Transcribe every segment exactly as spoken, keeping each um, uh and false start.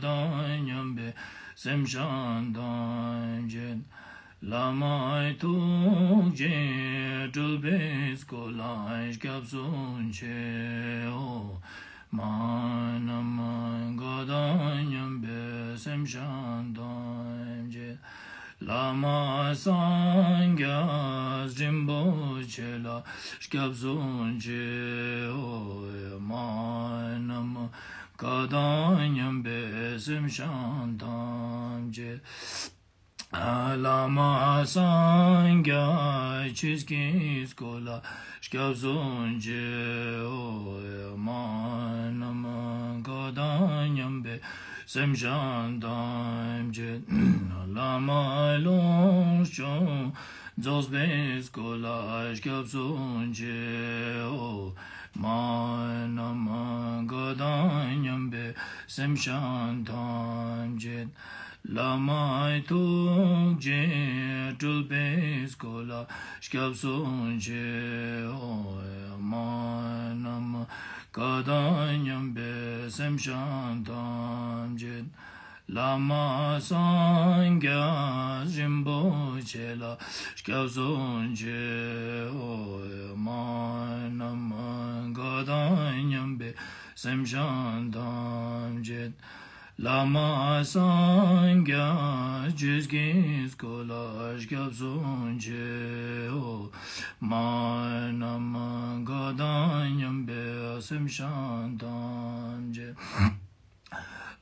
དང་མཉམ་པའི་སེམས་ཅན་ཐམས་ཅད། བླ་མའི་ཐུགས་རྗེས་སྤྲུལ་པའི་སྐུ་ལ་སྐྱབས་སུ་མཆིའོ། མ་ནམ་མཁའ་དང་མཉམ་པའི་སེམས་ཅན་ཐམས་ཅད། བླ་མ་སངས་རྒྱས་རིན་པོ་ཆེ་ལ་སྐྱབས་སུ་མཆིའོ། མ་ནམ་མཁའ་དང་མཉམ་པའི་སེམས་ཅན་ཐམས་ཅད། བླ་མ་སངས་རྒྱས་ཆོས་ཀྱི་སྐུ་ལ་སྐྱབས་སུ་མཆིའོ། མ་ནམ་མཁའ་དང་མཉམ་པའི་སེམས་ཅན་ཐམས་ཅད། བླ་མ་ལོངས་སྤྱོད་རྫོགས་པའི་སྐུ་ལ་སྐྱབས་སུ་མཆིའོ། མ་ནམ་མཁའ་དང་མཉམ་པའི་སེམས་ཅན་ཐམས་ཅད། བླ་མའི་ཐུགས་རྗེས་སྤྲུལ་པའི་སྐུ་ལ་སྐྱབས་སུ་མཆིའོ། མ་ནམ་མཁའ་དང་མཉམ་པའི་སེམས་ཅན་ཐམས་ཅད། བླ་མ་སངས་རྒྱས་རིན་པོ་ཆེ་ལ་སྐྱབས་སུ་མཆིའོ། མ་ནམ་མཁའ་དང་མཉམ་པའི་སེམས་ཅན་ཐམས་ཅད། བླ་མ་སངས་རྒྱས་ཆོས་ཀྱི་སྐུ་ལ་སྐྱབས་སུ་མཆིའོ། མ་ནམ་མཁའ་དང་མཉམ་པའི་སེམས་ཅན་ཐམས་ཅད།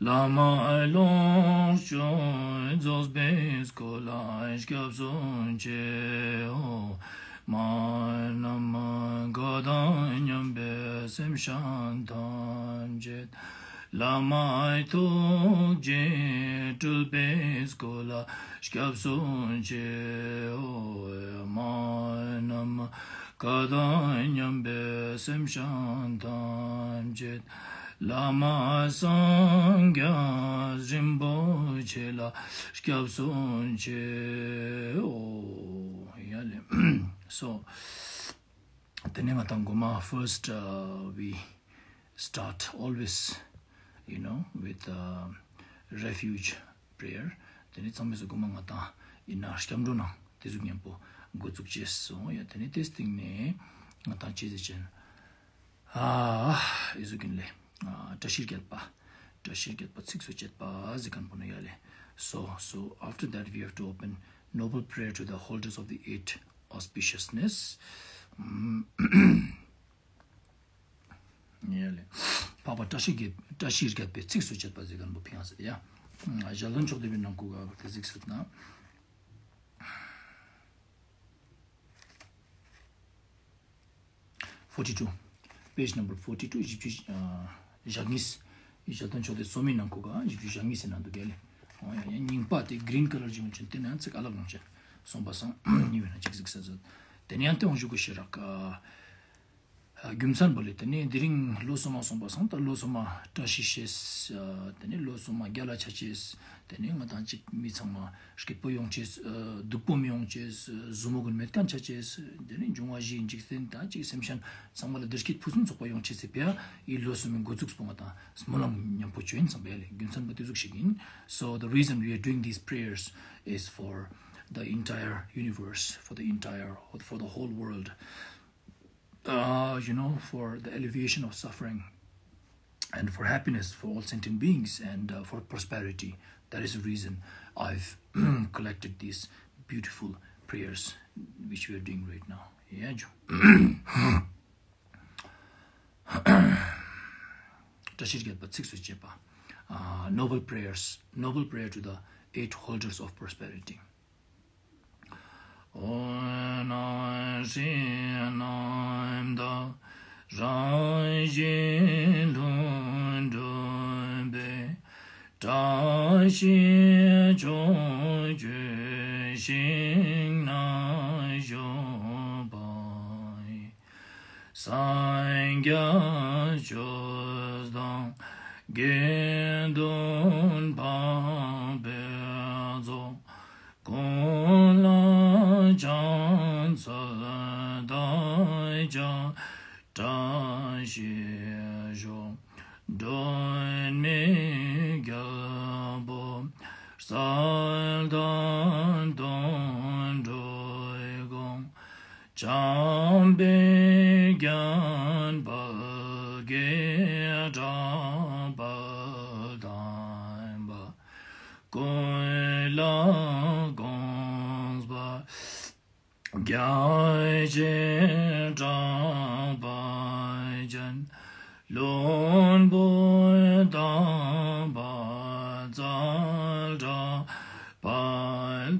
བླ་མ་ལོངས་སྤྱོད་རྫོགས་པའི་སྐུ་ལ་སྐྱབས་སུ་མཆིའོ། མ་ནམ་མཁའ་དང་མཉམ་པའི་སེམས་ཅན་ཐམས་ཅད། བླ་མའི་ཐུགས་རྗེས་སྤྲུལ་པའི་སྐུ་ལ་སྐྱབས་སུ་མཆིའོ། མ་ནམ་མཁའ་དང་མཉམ་པའི་སེམས་ཅན་ཐམས་ཅད། བླ་མ་སངས་རྒྱས་རིན་པོ་ཆེ་ལ་སྐྱབས་སུ་མཆིའོ། ཡ་ལེ། So, དེ་ནས་ང་དང་གོ་མ་first, uh, we start always, you know, with, uh, refuge prayer. དེ་ནས་ཚང་མས་སུ་གོ་མ་ང་དང་ཡིན་ན་སྐྱབས་འགྲོ་ནང་དེ་ཟུག་མཉམ་པོ་འགོ་བཙུགས་བྱས་སོང་ཡ། དེ་ནས་དེ་སྟེང་ནས་ང་དང་ཅི་ཟེར་ཅན། ཨ་ཨི་ཟུག་ཡིན་ལེ། ཨ་བཀྲ་ཤིས་བརྒྱད་པ། བཀྲ་ཤིས་བརྒྱད་པ་ཚིགས་སུ་བཅད་པ་ཟེར་མཁན་པོ་ནི་ཡ་ལེ། So, so after that we have to open noble prayer to the holders of the eight auspiciousness. ཡ་ལེ། འཕགས་པ་བཀྲ་ཤིས་བརྒྱད་བཀྲ་ཤིས་བརྒྱད་པའི་ཚིགས་སུ་བཅད་པ་ཟེར་མཁན་པོ་ཕིང་ཡ་ཟེར་ཡ། ཞལ་ལྡན་མཆོག་ལྡན་པའི་ནང་ཁུལ་ག་དེ་གཟིགས་སོང་ན། forty-two, page number forty-two, བཞི་བཅུ་ཞེ་གཉིས། ཞལ་ལྡན་མཆོག་ལྡན་སོ་མའི་ནང་ཁུལ་ག་བཞི་བཅུ་ཞེ་གཉིས་ཟེར་ནང་འདུག་ག་ལེ། ཨོ་ཡ་ཡ། རྙིང་པ་དེ་green colour ཅིག་ཡོང་ཆེན་དེ་ནས་ཚིག་ཨ་ལབ་ཡོང་ཆེན་སོང་པ་སང་ཉི་འོད་ན་ཅིག་གཟིགས་ས་ཟེར། དེ་ནས་ཡང་དེ་འོང་ཞུ་གི་ཤེས་རག་ག་རྒྱུ་མཚན་པོ་ལས་དེ་ནས་དེ་རིང་ལོ་སོ་མ་སོང་པ་སང་ད་ལོ་སོ་མ་བཀྲ་ཤིས་ཤེས། དེ་ནས་ལོ་སོ་མ་རྒྱལ་ལ་ཆ་ཅེས། དེ་ནས་ང་དང་ཅིག་མི་ཚང་མ་སྐྱིད་པོ་ཡོང་ཅེས། སྡུག་པོ་མི་ཡོང་ཅེས། ཟུར་མོ་གུན་མེད་མཁན་ཆ་ཅེས། དེ་ནས་འབྱུང་བ་བཞིའི་འཇིག་རྟེན་དང་ཅིག་སེམས་ཅན་ཚང་མ་ལ་བདེ་སྐྱིད་ཕུན་སུམ་ཚོགས་པ་ཡོང་ཅེས་ཟེར་བའི་ཡི་ལོ་སོ་མའི་འགོ་འཛུགས་པོ་ང་དང་སྨོན་ལམ་མཉམ་པོ་བྱོན་ཙམ་པས་ལས་རྒྱུ་མཚན་པོ་དེ་ཟུག་ཞིག་ཡིན། So the reason we are doing these prayers is for the entire universe, for the entire, for the whole world. Uh, you know, for the alleviation of suffering and for happiness for all sentient beings and, uh, for prosperity. That is the reason I've collected these beautiful prayers which we are doing right now. Yeah, Jo. བཀྲ་ཤིས་བརྒྱད་པ་ཚིགས་སུ་བཅད་པ། Uh, noble prayers, noble prayer to the eight holders of prosperity. འོ་ན་ཧྲཱིཿནཱི་མནྟ་རཱ་ཛྙཱ་ལུ་གྲུབ་པའི། བཀྲ་ཤིས་ཕྱོགས་བཅུའི་ཞིང་ན་བཞུགས་པ་ཡི། སངས་རྒྱས་ཆོས་དང་དགེ་འདུན་འཕགས་པའི་ཚོགས། ཀུན་ལ་ཕྱག་འཚལ་བདག་ཅག་བཀྲ་ཤིས་ཤོག་སྒྲོན་མེ་རྒྱལ། གསལ་དང་དོན་གྲུབ་དགོངས། འཇམ་དཔལ་མགོན་པོ་གིས་གྲགས་པ་བསྟན་པ། ཀུན་ལ་དགོངས་པ། རྒྱལ་ཆེན་གྲགས་པ་ཅན། བློན་པོ་དམ་པ་རྩལ་གྲགས་པ་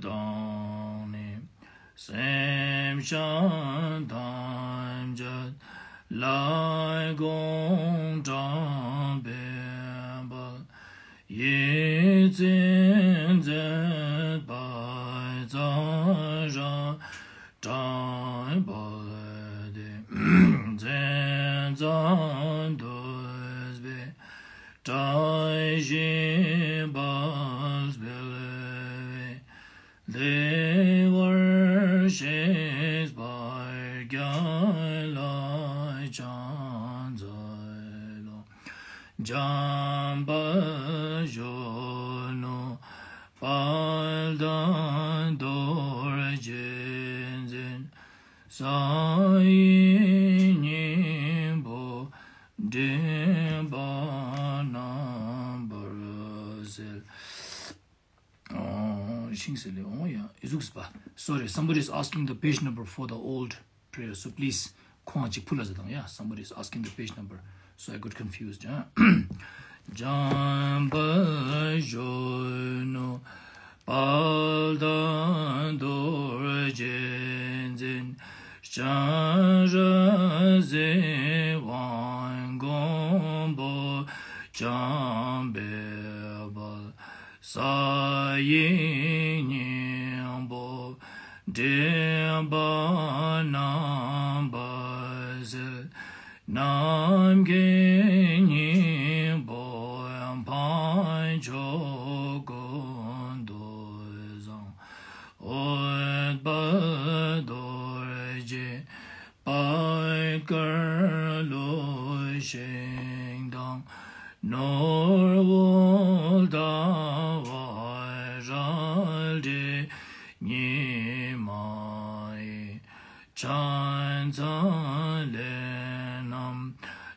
དང་ནི། སེམས་ཅན་ཐམས་ཅད་ལ་དགོངས་གྲངས་པའི་དཔལ། ཡིད་བརྟན་མཛད་པ་རྩལ་གྲགས་དཔལ་དེ། མཚན་ཙམ་ཐོས་པས་བཀྲ་ཤིས་དཔལ་སྤེལ་བའི། བདེ་བར་གཤེགས་པ་རྒྱལ་ལ་ཕྱག་འཚལ་ལོ། འཇམ་དཔལ་གཞོན་ནུ་དཔལ་ལྡན་རྡོ་རྗེ་འཛིན། གསལ་བའི་སྙིང་པོ་འདྲེན་པ་རྣམ་པར་སེལ། Oh, ཤིང་སེ་ལེ། Oh, yeah. Sorry, somebody is asking the page number for the old prayer. So please, ཁོང་གཅིག་ཕུལ་ལ་ཟེར་དང་། Yeah, somebody is asking the page number. So I got confused. འཇམ་དཔལ་གཞོན་ནུ་དཔལ་ལྡན་རྡོ་རྗེ་འཛིན། སྤྱན་རས་གཟིགས་དབང་མགོན་པོ་འཇམ་དཔལ་དཔལ། གསལ་བའི་སྙིང་པོ་འདྲེན་པ་རྣམ་པར་སེལ། ནམ་མཁའི་སྙིང་པོ་འཕགས་མཆོག་ཀུན་ཏུ་བཟང་། འོད་དཔལ་རྡོ་རྗེ་དཔལ་དཀར་ལུས་ཤིང་དང་། ནོར་བུ་ཟླ་བ་རལ་གྲི་ཉི་མ་ཡི། ཕྱག་འཚལ་ལས་རྣམས་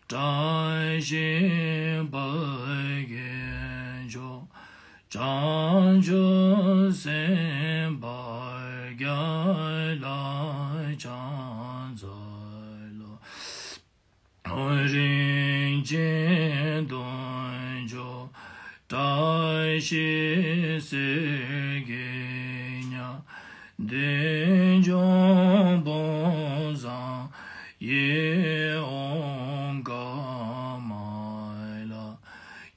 བཀྲ་ཤིས་དཔལ་གྱི་མཆོག། བྱང་ཆུབ་སེམས་དཔའ་རྒྱལ་ལ་ཕྱག་འཚལ་ལོ། རིན་ཆེན་དོན་མཆོག་བཀྲ་ཤིས་གསེར་གྱི་ཉ། བདེ་འབྱུང་དཔལ་བཟང་ཡིད་འོང་དཀར་མ་ལ།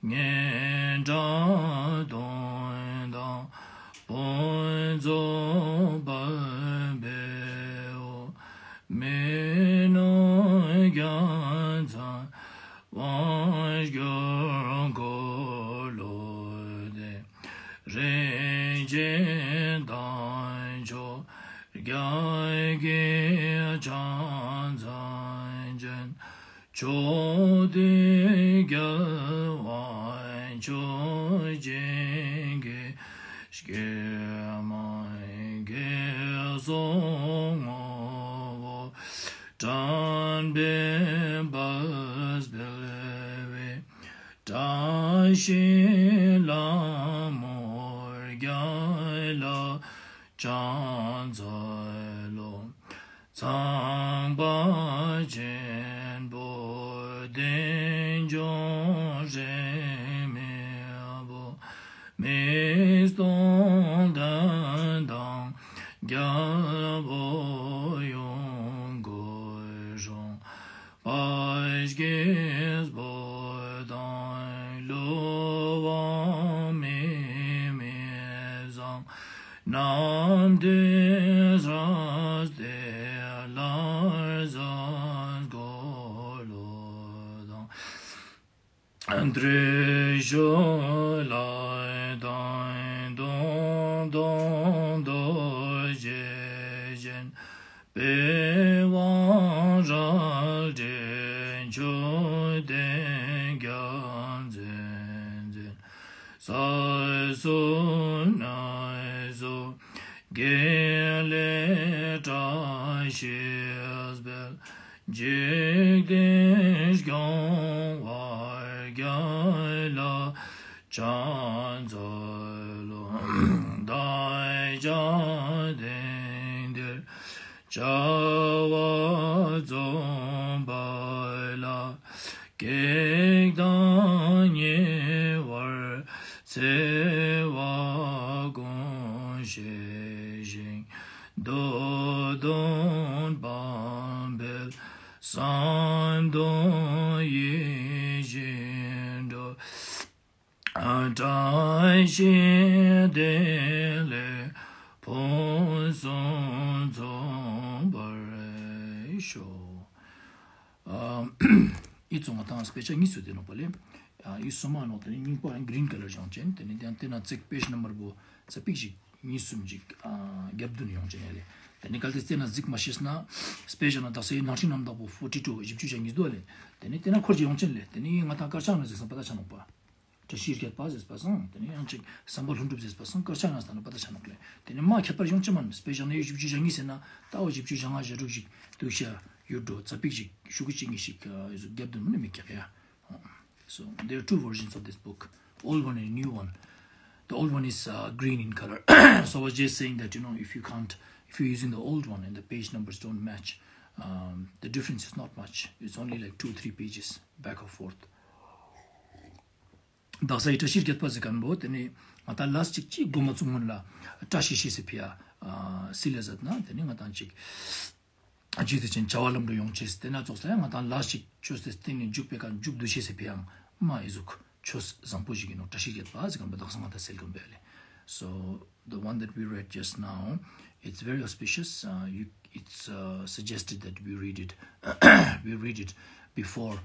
སྙན་གྲགས་དོན་དང་ཕུན་ཚོགས་དཔལ་འབེལ་པོ། མི་ནུབ་རྒྱལ་མཚན་དབང་བསྒྱུར་འཁོར་ལོ་བརྟན། རིན་ཆེན་དར་ཕྱོགས་རྒྱལ་གྱི་ཕྱག་མཚན་ཅན། ཕྱོགས་དུས་རྒྱལ་བ་མཆོག་སྦྱིན་གྱི་སྐྱེད་མོས་དགེ་གསོག་ངོ་བོ། དྲན་པའི་དཔལ་སྤེལ་བའི་བཀྲ་ཤིས་ལྷ་མོ་རྒྱལ་ལ་ཕྱག་འཚལ་ལོ། ཚངས་པ་ཆེན་པོ་བདེ་འབྱུང་རིས་མེད་པོ། མི་སྟོང་ལྡན་དང་རྒྱལ་པོ་ཡོངས་བསྐོར་རུང་། དཔལ་སྐྱེས་བུ་དང་ཀླུ་དབང་མིག་མི་བཟང་། རྣམ་ཐོས་སྲས་དེ་ལྷར་གསལ་འཁོར་ལོ་དང་། ཏྲེ་ཤོ་ལ་དང་དུང་དུང་རྡོ་རྗེ་ཅན། པི་ཝང་རལ་གྲི་མཆོག་ལྡན་རྒྱལ་མཚན་འཛིན། ས་སོ་ན་སོ་དགེ་ལེགས་བཀྲ་ཤིས་སྤེལ། འཇིག་རྟེན་སྐྱོང་བར་རྒྱལ་ལ། ཕྱག་འཚལ་ལོ། བདག་ཅག་དེང་འདིར་བྱ་བ་རྩོམ་པ་ལ། བགེགས་དང་ཉེ་བར་འཚེ་བ་ཀུན་ཞི་ཞིང་། འདོད་དོན་བམ་པོས་བསམ་དོན་ཡིད་བཞིན་འགྲུབ། བཀྲ་ཤིས་བདེ་ལེགས་ཕུན་སུམ་ཚོགས་པར་ཤོག། ཨ། ཨི་ཙོ་ང་དང་དཔེ་ཆ་གཉིས་སུ་དེ་ནོག་པ་ལེ། ཨ། ཨི་སོ་མ་ནོག་དེ་ནི་རྙིང་པ་ཡང་green colour་ཡོང་ཅན། དེ་ནི་དེ་ཡང་དེ་ན་ཚིག་page number་པོ་ཚ་པིག་ཞིག་གཉིས་གསུམ་ཅིག་ཨ། རྒྱབ་མདུན་ཡོང་ཅན་ཡ་ལེ། དེ་ནི་གལ་ཏེ་དེ་ན་གཟིགས་མ་ཤེས་ན་དཔེ་ཆ་ན་དག་ས་ཡི་ནང་ཁྲིག་རྣམ་དག་པོ་forty two་བཞི་བཅུ་ཞེ་གཉིས་འདུག་ལེ། དེ་ནི་དེ་ན་འཁོར་གྱི་ཡོང་ཅན་ལེ། དེ་ནི་ང་དང་དཀར་ཆག་ན་གཟིགས་སམ་པ་ད་ཆ་ནོག་པ། བཀྲ་ཤིས་བརྒྱད་པ་ཟེར་པ་སང་། དེ་ནས་ཡང་ཅིག་བསམ་པ་ལྷུན་གྲུབ་ཟེར་པ་སང་དཀར་ཆག་ན་ས་ན་པ་ད་ཆ་ནོག་ལེ། དེ་ནས་མ་ཁྱད་པར་ཡོང་ཅི་མན། དཔེ་བཞག་ན་ཡོད་བཞི་བཅུ་ཞེ་གཉིས་ཟེར་ན་ད་འོ་བཞི་བཅུ་ཞེ་ལྔ་ཞེ་དྲུག་ཞིག་འདུག་ཤ་ཡོད་འགྲོ། ཙ་པིག་ཞིག་ཤུ་གུ་གཅིག་གཉིས་ཤིག་ཨ། རྒྱབ་ཏུ་མི་ནི་མི་ཀྱག་ཡ། So there are two versions of this book, old one and new one. The old one is uh, green in color. So I was just saying that, you know, if you can't, if you're using the old one and the page numbers don't match, um, the difference is not much. It's only like two, three pages back or forth. དག་ས་ཡི་བཀྲ་ཤིས་བརྒྱད་པ་ཟེར་མཁན་པོ་དེ་ནི་ང་དང་last་གཅིག་གཅིག་འགོ་མ་བཙུགས་སྔོན་ལ་བཀྲ་ཤིས་ཤིས་ཟེར་ཕི་ཡ། ཨ། སི་ལ་ཟེར་ན་དེ་ནི་ང་དང་གཅིག་རྗེས་དེ་ཅན་བྱ་བ་ལམ་འགྲོ་ཡོང་ཅེས། དེ་ན་ཙོགས་ས་ཡང་ང་དང་last་གཅིག་ཆོས་དེ་སྟེང་ནས་འཇུག་པའི་ཀ་འཇུག་འདུ་ཤེས་ཟེར་ཕི་ཡ་མ་ཨི་ཟུག་ཆོས་བཟང་པོ་ཞིག་ཡིན་ནོ། བཀྲ་ཤིས་བརྒྱད་པ་ཟེར་མཁན་པོ་དག་ས་ང་དང་སེལ་གམ་པས་ལེ། So the one that we read just now, it's very auspicious. Uh, you, it's uh, suggested that we read it, we read it before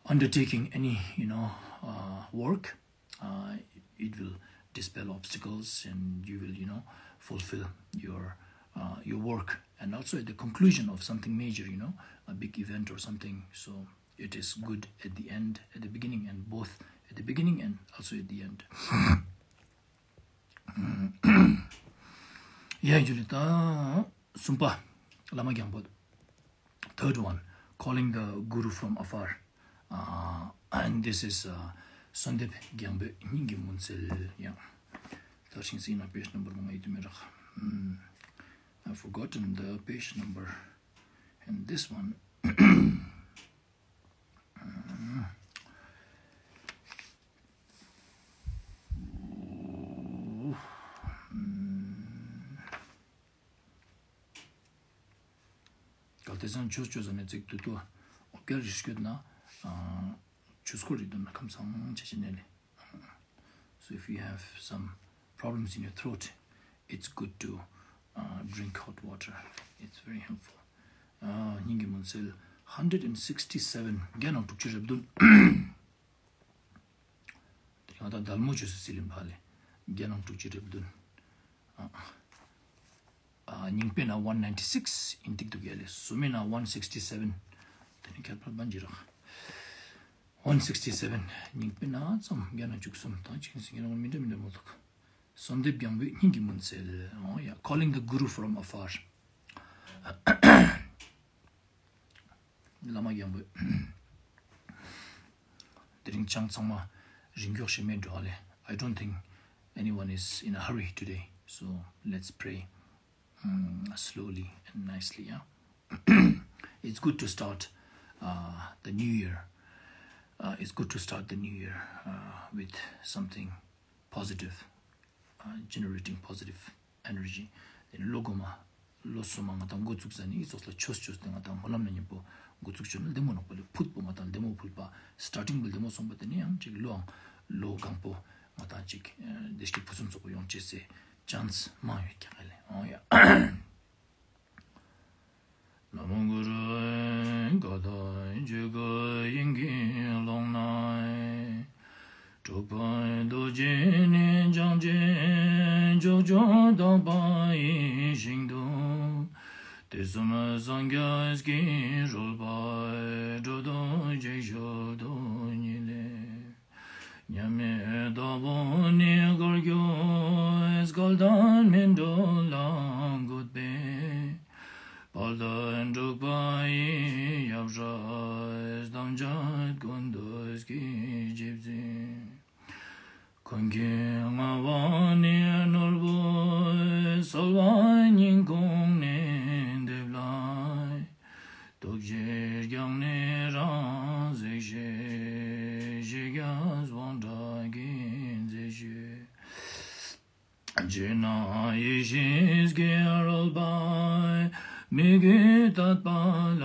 undertaking any, you know, uh, work. Uh, it will dispel obstacles and you will, you know, fulfill your uh, your work. And also at the conclusion of something major, you know, a big event or something. So it is good at the end, at the beginning, and both at the beginning and also at the end. ཡ་ཇུ་ལི་ད་གསུམ་པ། བླ་མ་རྒྱང་པོ། Third one, calling the guru from afar. Uh, and this is uh, Sondeep Gyangbe Nyinggi Munsel. Yeah. Touching scene on page number one eighty. I've forgotten the page number. And this one. གལ་ཏེ་སང་ཆོས་ཆོས་ཟ་ནས་ཚིག་ཏུ་ཏུ་ཨོ་སྐལ་རིག་སྐྱོད་ན་ཆོས་སྐོར་རིག་འདོན་ན་ཁམས་སང་ཆ་ཆེ་ནས་ལེ། So if you have some problems in your throat, it's good to uh, drink hot water. It's very helpful. Uh, སྙིང་གི་མུན་སེལ་one hundred and sixty seven། བརྒྱ་ནང་དྲུག་ཅུ་རེ་བདུན། དེ་ཡང་ད་དལ་མོ་བཅོས་སུ་སྲིད་ལིན་པ་ལས་བརྒྱ་ནང་དྲུག་ཅུ་རེ་བདུན། ཨ། ཨ། རྙིང་པའི་ནང་one ninety six་ཡིན་ཏིག་ཏུ་གལ་ལས་སུ་མེ་ནང་one sixty seven། དེ་ནི་ཁྱད་པར་བན་གྱི་རོགས། One sixty seven། རྙིང་པའི་ནང་ཙམ་བརྒྱ་ནང་བཅུ་གསུམ་དང་གཅིག་ཟིན་གྱི་རང་མི་འདྲ་མི་འདྲ་མོ་འདུག། སོན་འདེབས་རྒྱང་པོའི་སྙིང་གི་མུན་སེལ། Oh yeah, calling the guru from afar. བླ་མ་རྒྱང་པོས། དེ་རིང་ཅང་ཚང་མ་རིང་མགྱོགས་ཤིག་མེད་འགྲོ་ཨ་ལེ། I don't think anyone is in a hurry today. So let's pray, mm, slowly and nicely, yeah? It's good to start uh, the new year. Uh, it's good to start the new year uh, with something positive, uh, generating positive energy. དེ་ནི་ལོ་སྒོ་མ་ལོ་སོ་མ་ང་དང་འགོ་བཙུགས་ཟ་ནི་ཙོགས་ལ་ཆོས་ཆོས་དེ་ང་དང་སྨོན་ལམ་ན་མཉམ་པོ་འགོ་བཙུགས་བྱོས་ན་བདེ་མོ་ནོག་པ་ལས། ཕུད་པོ་ང་དང་བདེ་མོ་ཕུལ་པ་starting་པོ་བདེ་མོ་སོང་པ་དེ་ནི་ཡང་ཅིག་ལོའང་ལོ་གང་པོ་ང་དང་ཅིག་བདེ་སྐྱིད་ཕུན་སུམ་ཚོགས་པོ་ཡོང་ཅེས་སེ་chance་མང་ཡོད་ཀྱང་ཨ་ལེ། ཨོ་ཡ། ན་མོ་གུ་རུ་ཨེ་ག་དང་འཇུག་གི་དབྱིངས་ཀྱི་ཀློང་ན། གྲུབ་པ་རྡོ་རྗེ་ནས་ཀྱང་རྗེས་འཇུག་ཕྱོགས་དག་པ་ཡི་ཞིང་དུ། དུས་གསུམ་སངས་རྒྱས་ཀྱི་རོལ་པར་སྒྲོ་འདོགས་ཅིག་ཞུགས་དུ་ཉིད་ལས། མཉམ་མེད་བདག་པོ་ བསྐལ་དང་སྨིན་གྲོལ་ལ་འགོད་པའི། དཔལ་ལྡན་འབྲུག་པ་ཡི་ཡབ་སྲས་ཐམས་ཅད་ཀུན་ཏུ་གཟིགས་ཤིག་ཅེས། མཁན་གྱི་རྔ་བ་ནས་ནོར་བུ་གསལ་བ་སྙིང་ཁོང་ནས་འདེབས་ལ། ཐུགས་རྗེས་བསྐྱངས་ནས་རང་གཟིགས་ཤིག །ཞི་རྒྱས་དབང་དྲག་གིས་མཛེས་ཤིང་། ཕྱི་ནང་ཡེ་ཤེས་ཀྱི་རོལ་པ། མོས་གུས་དད་པ་ལ་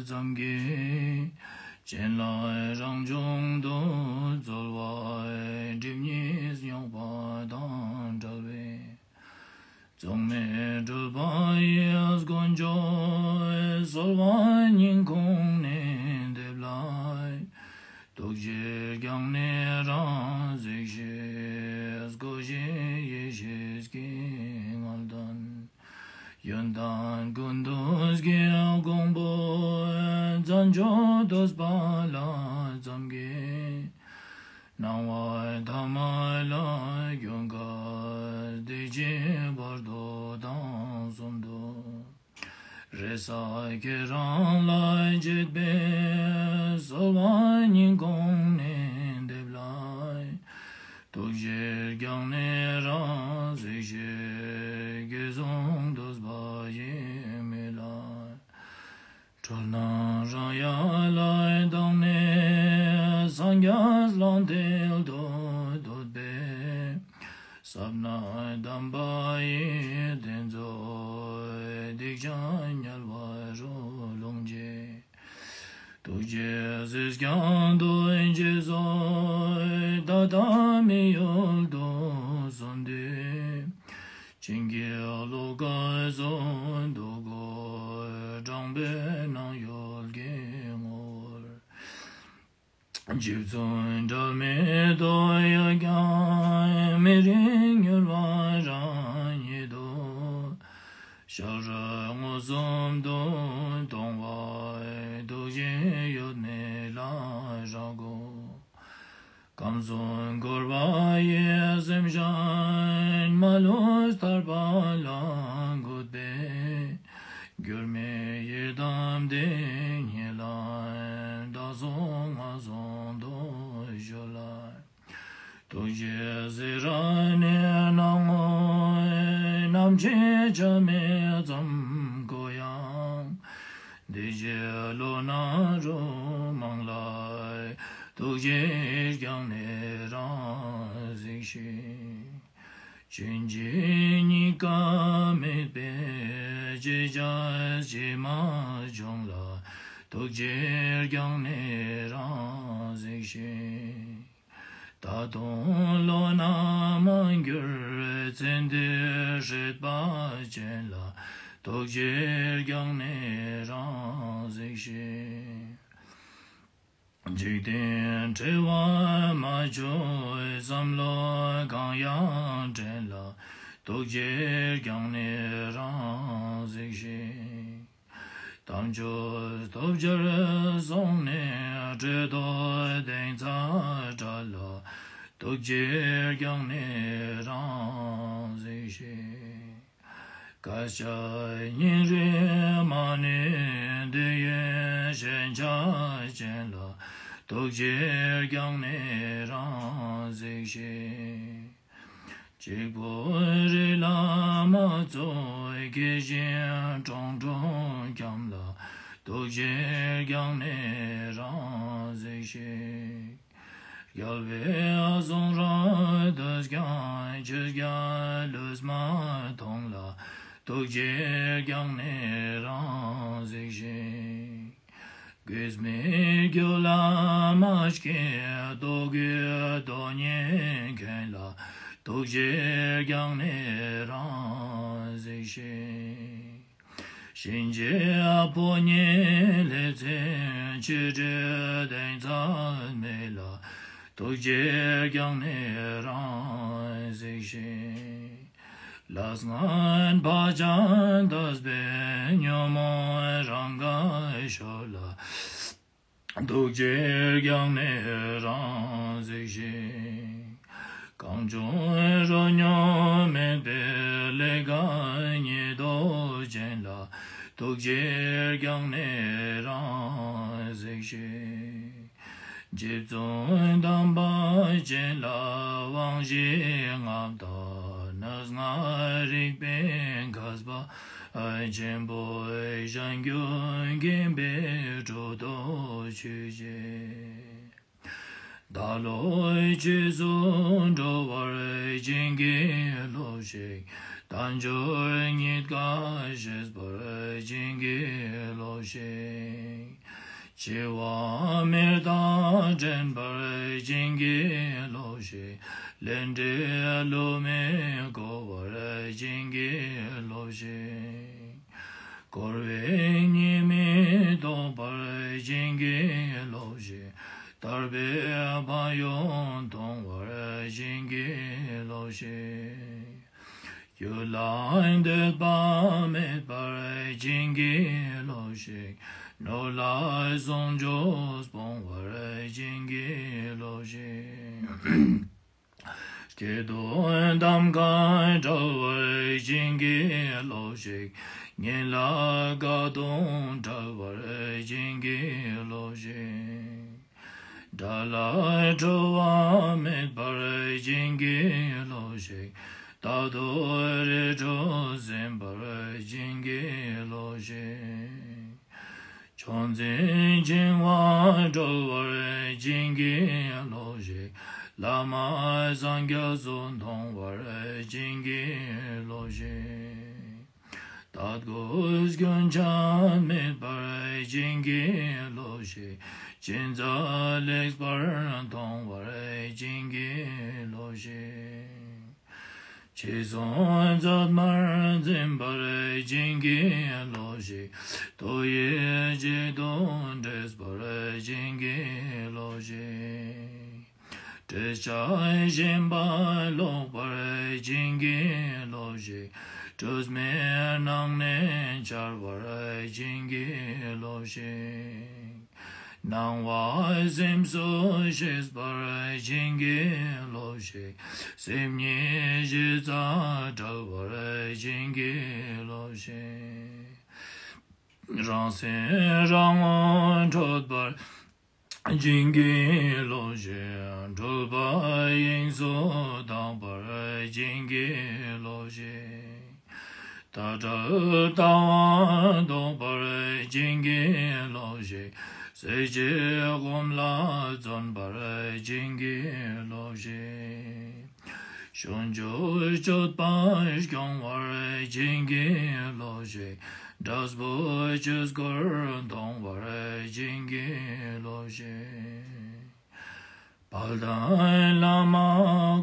ཙམ་གྱིས། སྤྱན་ལ་རང་བྱུང་དུ་སྩོལ་བ། སྒྲིབ་གཉིས་རྙོག་པ་དང་བྲལ་བའི། མཚུངས་མེད་སྤྲུལ་པ་ཡི་དཀོན་མཆོག །གསལ་བ་སྙིང་ཁོང་ནས་འདེབས་ལ། ཐུགས་རྗེས་བསྐྱངས་ནས་རང་གཟིགས་ཤིག །སྐུ་བཞི་ཡེ་ཤེས་ཀྱི་མངལ་ལྡན། ཡོན་ཏན་ཀུན་ཏུ་སྐྱེས་དགོངས་པ། མཚན་མཆོག་ཐོས་པ་ལ་ཙམ་གྱིས། སྣང་བ་ཐ་མལ་ལས་སྐྱོབ་མཁན། བདེ་སྐྱིད་བར་དོ་དང་གསུམ་དུ། རེ་ས་ཁྱེད་རང་ལ་བྱེད་པའི། གསལ་བ་སྙིང་ཁོང་ནས་འདེབས་ལ། ཐུགས་རྗེས་བསྐྱངས་ནས་རང་གཟིགས་ཤིག །དགེ་སློང་ཐོས་པ་ཡི་མིག་ལ། གྲོལ་སྣང་རང་ཡལ་ལ་བཏང་ནས། སངས་རྒྱས་ལག་མཐིལ་དུ་གཏོད་པའི། ཟབ་གནད་གདམས་པ་ཡི་གདེང་ཚོགས། སྡིག་ཅན་དམྱལ་བ་རུ་ལྷུང་བྱེད། ཐུགས་རྗེས་གཟིགས་ཀྱང་དོན་ཆེ་སོགས། ད་ལྟ་མི་ཡུལ་དུ་སོང་དུས། བྱིན་གྱིས་རློབ་དཀར་གསུམ་དུ་བགོས། དྲངས་པའི་སྣང་ཡུལ་གྱི་ངོ་བོར། རྗེ་བཙུན་སྒྲོལ་མའི་དོན་ཡོད་ཀྱང་། མི་རིགས་མྱུར་བ་རང་ཉིད་དོ། ཤ་རུས་མངོན་སུམ་དུ་མཐོང་བ། ཐུགས་རྗེ་ཡོད་མེད་ལ་རག་གོ། ཁམས་གསུམ་འཁོར་བ་ཡི་སེམས་ཅན། མ་ལུས་ཐར་པ་ལ་འགོད་པའི། འགྱུར་མེད་ཡི་དམ་དེ་ཉིད་ལ། བདག་སོགས་ངན་སོང་དུ་གཞོལ་ལ། ཐུགས་རྗེས་གཟིགས་རབ་གནས་སྣང་ངོ་། ནམ་འཆི་ཆ་མེད་ཙམ་གོ་ཡང་། འདས་རྗེས་བློ་སྣ་རུ་མང་ལ། ཐུགས་རྗེས་བསྐྱངས་ནས་རང་གཟིགས་ཤིག །ཕྱིན་ཅི་སྙིང་ག་མེད་པའི། ཅི་བྱ་ཕྱི་མ་བྱུང་ལ། ཐུགས་རྗེས་བསྐྱངས་ནས་རང་གཟིགས་ཤིག །ད་དུང་བློ་སྣ་མ་འགྱུར། ཚེ་འདིར་སྲིད་པ་ཅན་ལ། ཐུགས་རྗེས་བསྐྱངས་ནས་རང་གཟིགས་ཤིག །འཇིག་རྟེན་འཁྲི་བ་མ་ཆོད། བསམ་བློ་གང་ཡང་དྲན་ལ། ཐུགས་རྗེས་བསྐྱངས་ནས་རང་གཟིགས་ཤིག །དམ་ཆོས་སྟོབས་ཆེར་སོང་ནས། བགྲོད་དོ་གདེང་ཚ་དྲག་ལ། ཐུགས་རྗེས་བསྐྱངས་ནས་རང་གཟིགས་ཤིག །སྐད་ཆ་སྙིང་རུས་མ་ནུས། དུས་ཡུན་ཞེན་ཆགས་ཅན་ལ། ཐུགས་རྗེས་བསྐྱངས་ནས་རང་གཟིགས་ཤིག །གཅིག་པུ་རི་ལ་མ་ཚོགས། མཁས་ཤིང་དྲང་དྲང་འཁྱམས་ལ། ཐུགས་རྗེས་བསྐྱངས་ནས་རང་གཟིགས་ཤིག །རྒྱལ་བའི་གསུང་རབ་ཏུ་ཀྱང་། ཆོས་རྒྱལ་ལུས་མ་ཐོང་ལ། ཐུགས་རྗེས་བསྐྱངས་ནས་རང་གཟིགས་ཤིག །གོས་མེད་རྒྱུ་ལ་མ་སྐྱེས། རྟོག་གེའི་དོན་གཉེར་མཁན་ལ། ཐུགས་རྗེས་བསྐྱངས་ནས་རང་གཟིགས་ཤིག །གཤིན་རྗེའི་ཕོ་ཉའི་ལྷས་བཙས། ཆོས་འདྲིར་གདེང་ཚད་མེད་ལ། ཐུགས་རྗེས་བསྐྱངས་ནས་རང་གཟིགས་ཤིག །ལས་ངན་བག་ཅན་ལྟས་པའི། ཉོན་མོངས་རང་ག་ཤོར་ལ། ཐུགས་རྗེས་བསྐྱངས་ནས་རང་གཟིགས་ཤིག །གང་བྱུང་རོ་མྱོང་མེད་པའི། ཕྱིར་བསྐྱངས་ནས་རང་གཟིགས་ཤིག། རྗེ་བཙུན་དམ་པ་ཅན་ལ་དབང་བཞི་བསྔགས་དང་ནི། སྔགས་རིག་པའི་མཁས་པ་ཆེན་པོས་གཞན་ཀུན་མཁྱེན་པའི་གྲུབ་ཐོབ་ཆོས་ཀྱི། བདག་བློའི་ཆོས་སུ་འགྲོ་བར་བྱིན་གྱིས་རློབས་ཤིག། དལ་འབྱོར་རྙེད་དཀའ་ཤེས་པར་བྱིན་གྱིས་རློབས་ཤིག། འཆི་བ་མེད་པར་འདྲེན་པར་བྱིན་གྱིས་རློབས་ཤིག། ལས་འབྲས་བསླུ་མེད་གོ་བར་བྱིན་གྱིས་རློབས་ཤིག། འཁོར་བའི་ཉེས་དམིགས་རྟོགས་པར་བྱིན་གྱིས་རློབས་ཤིག། ཐར་པའི་ཕན་ཡོན་མཐོང་བར་བྱིན་གྱིས་རློབས་ཤིག། རྒྱུ་ལ་འདོད་པ་མེད་པར་བྱིན་གྱིས་རློབས་ཤིག། ནོར་ལ་ཟུང་འཇུག་སྤོང་བར་བྱིན་གྱིས་རློབས་ཤིག། སྐྱིད་སྡུག་གདམས་ངག་བྲལ་བར་བྱིན་གྱིས་རློབས་ཤིག། ངན་ལྷད་དགའ་སྡུག་བྲལ་བར་བྱིན་གྱིས་རློབས་ཤིག། དགྲ་ལྷ་འཁྲུལ་བ་མེད་པར་བྱིན་གྱིས་རློབས་ཤིག། རྟག་ཏུ་རིགས་དྲུག་ཟིན་པར་བྱིན་གྱིས་རློབས་ཤིག། ཕྱོགས་འཛིན་འཆིང་བ་གྲོལ་བར་བྱིན་གྱིས་རློབས་ཤིག། བླ་མ་སངས་རྒྱས་སུ་མཐོང་བར་བྱིན་གྱིས་རློབས་ཤིག། དད་གུས་རྒྱུན་ཆད་མེད་པར་བྱིན་གྱིས་རློབས་ཤིག། ཅི་མཛད་ལེགས་པར་མཐོང་བར་བྱིན་གྱིས་རློབས་ཤིག། ཅི་གསུང་རྫུན་མར་འཛིན་པར་བྱིན་གྱིས་རློབས་ཤིག། ཐུགས་ཡིད་གཅིག་ཏུ་འདྲེས་པར་བྱིན་གྱིས་རློབས་ཤིག། འདྲེས་ཆགས་ཞེན་པ་ལོག་པར་བྱིན་གྱིས་རློབས་ཤིག། དྲི་མའི་ནང་ནས་འཆར་བར་བྱིན་གྱིས་རློབས་ཤིག། སྣང་བ་སེམས་སུ་ཤེས་པར་བྱིན་གྱིས་རློབས་ཤིག། སེམས་ཉིད་གཞི་རྩ་བྲལ་བར་བྱིན་གྱིས་རློབས་ཤིག། རང་སེམས་རང་ངོ་འཕྲོད་པར་བྱིན་གྱིས་རློབས་ཤིག། འཁྲུལ་པ་དབྱིངས་སུ་དག་པར་བྱིན་གྱིས་རློབས་ཤིག། མཐའ་བྲལ་ལྟ་བ་རྟོགས་པར་བྱིན་གྱིས་རློབས་ཤིག། གསལ་བྱེད་སྒོམ་ལ་བརྩོན་པར་བྱིན་གྱིས་རློབས་ཤིག། ཕྱོགས་བཅུའི་སྤྱོད་པ་སྐྱོང་བར་བྱིན་གྱིས་རློབས་ཤིག། འབྲས་བུ་ཆོས་སྐུར་མཐོང་བར་བྱིན་གྱིས་རློབས་ཤིག། དཔལ་ལྡན་བླ་མ་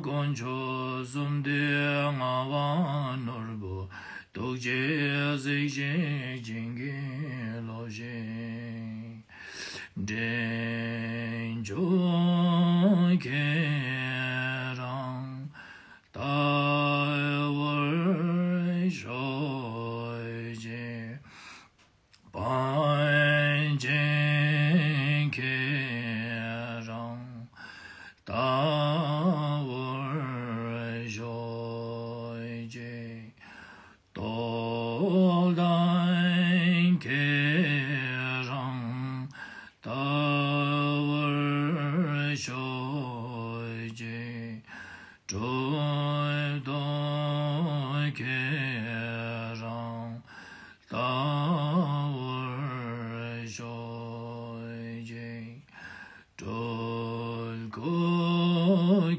དཀོན་མཆོག་གསུམ་ལྡན་ངག་དབང་ནོར་བུ་ཐུགས་རྗེས་གཟིགས་ཤིག། བྱིན་གྱིས་རློབས་ཤིག། འདྲེན་མཆོག་ཁྱེད་རང་ལྟ་བར་ཤོག་ཅིག། པཎ་ཆེན་ཁྱེད་རང་ལྟ་བར་ཤོག་ཅིག། རྟོགས་ལྡན་ཁྱེད་རང་ལྟ་བར་ཤོག་ཅིག། གྲུབ་ཐོབ་ཁྱེད་རང་ལྟ་བར་ཤོག་ཅིག། སྤྲུལ་སྐུ་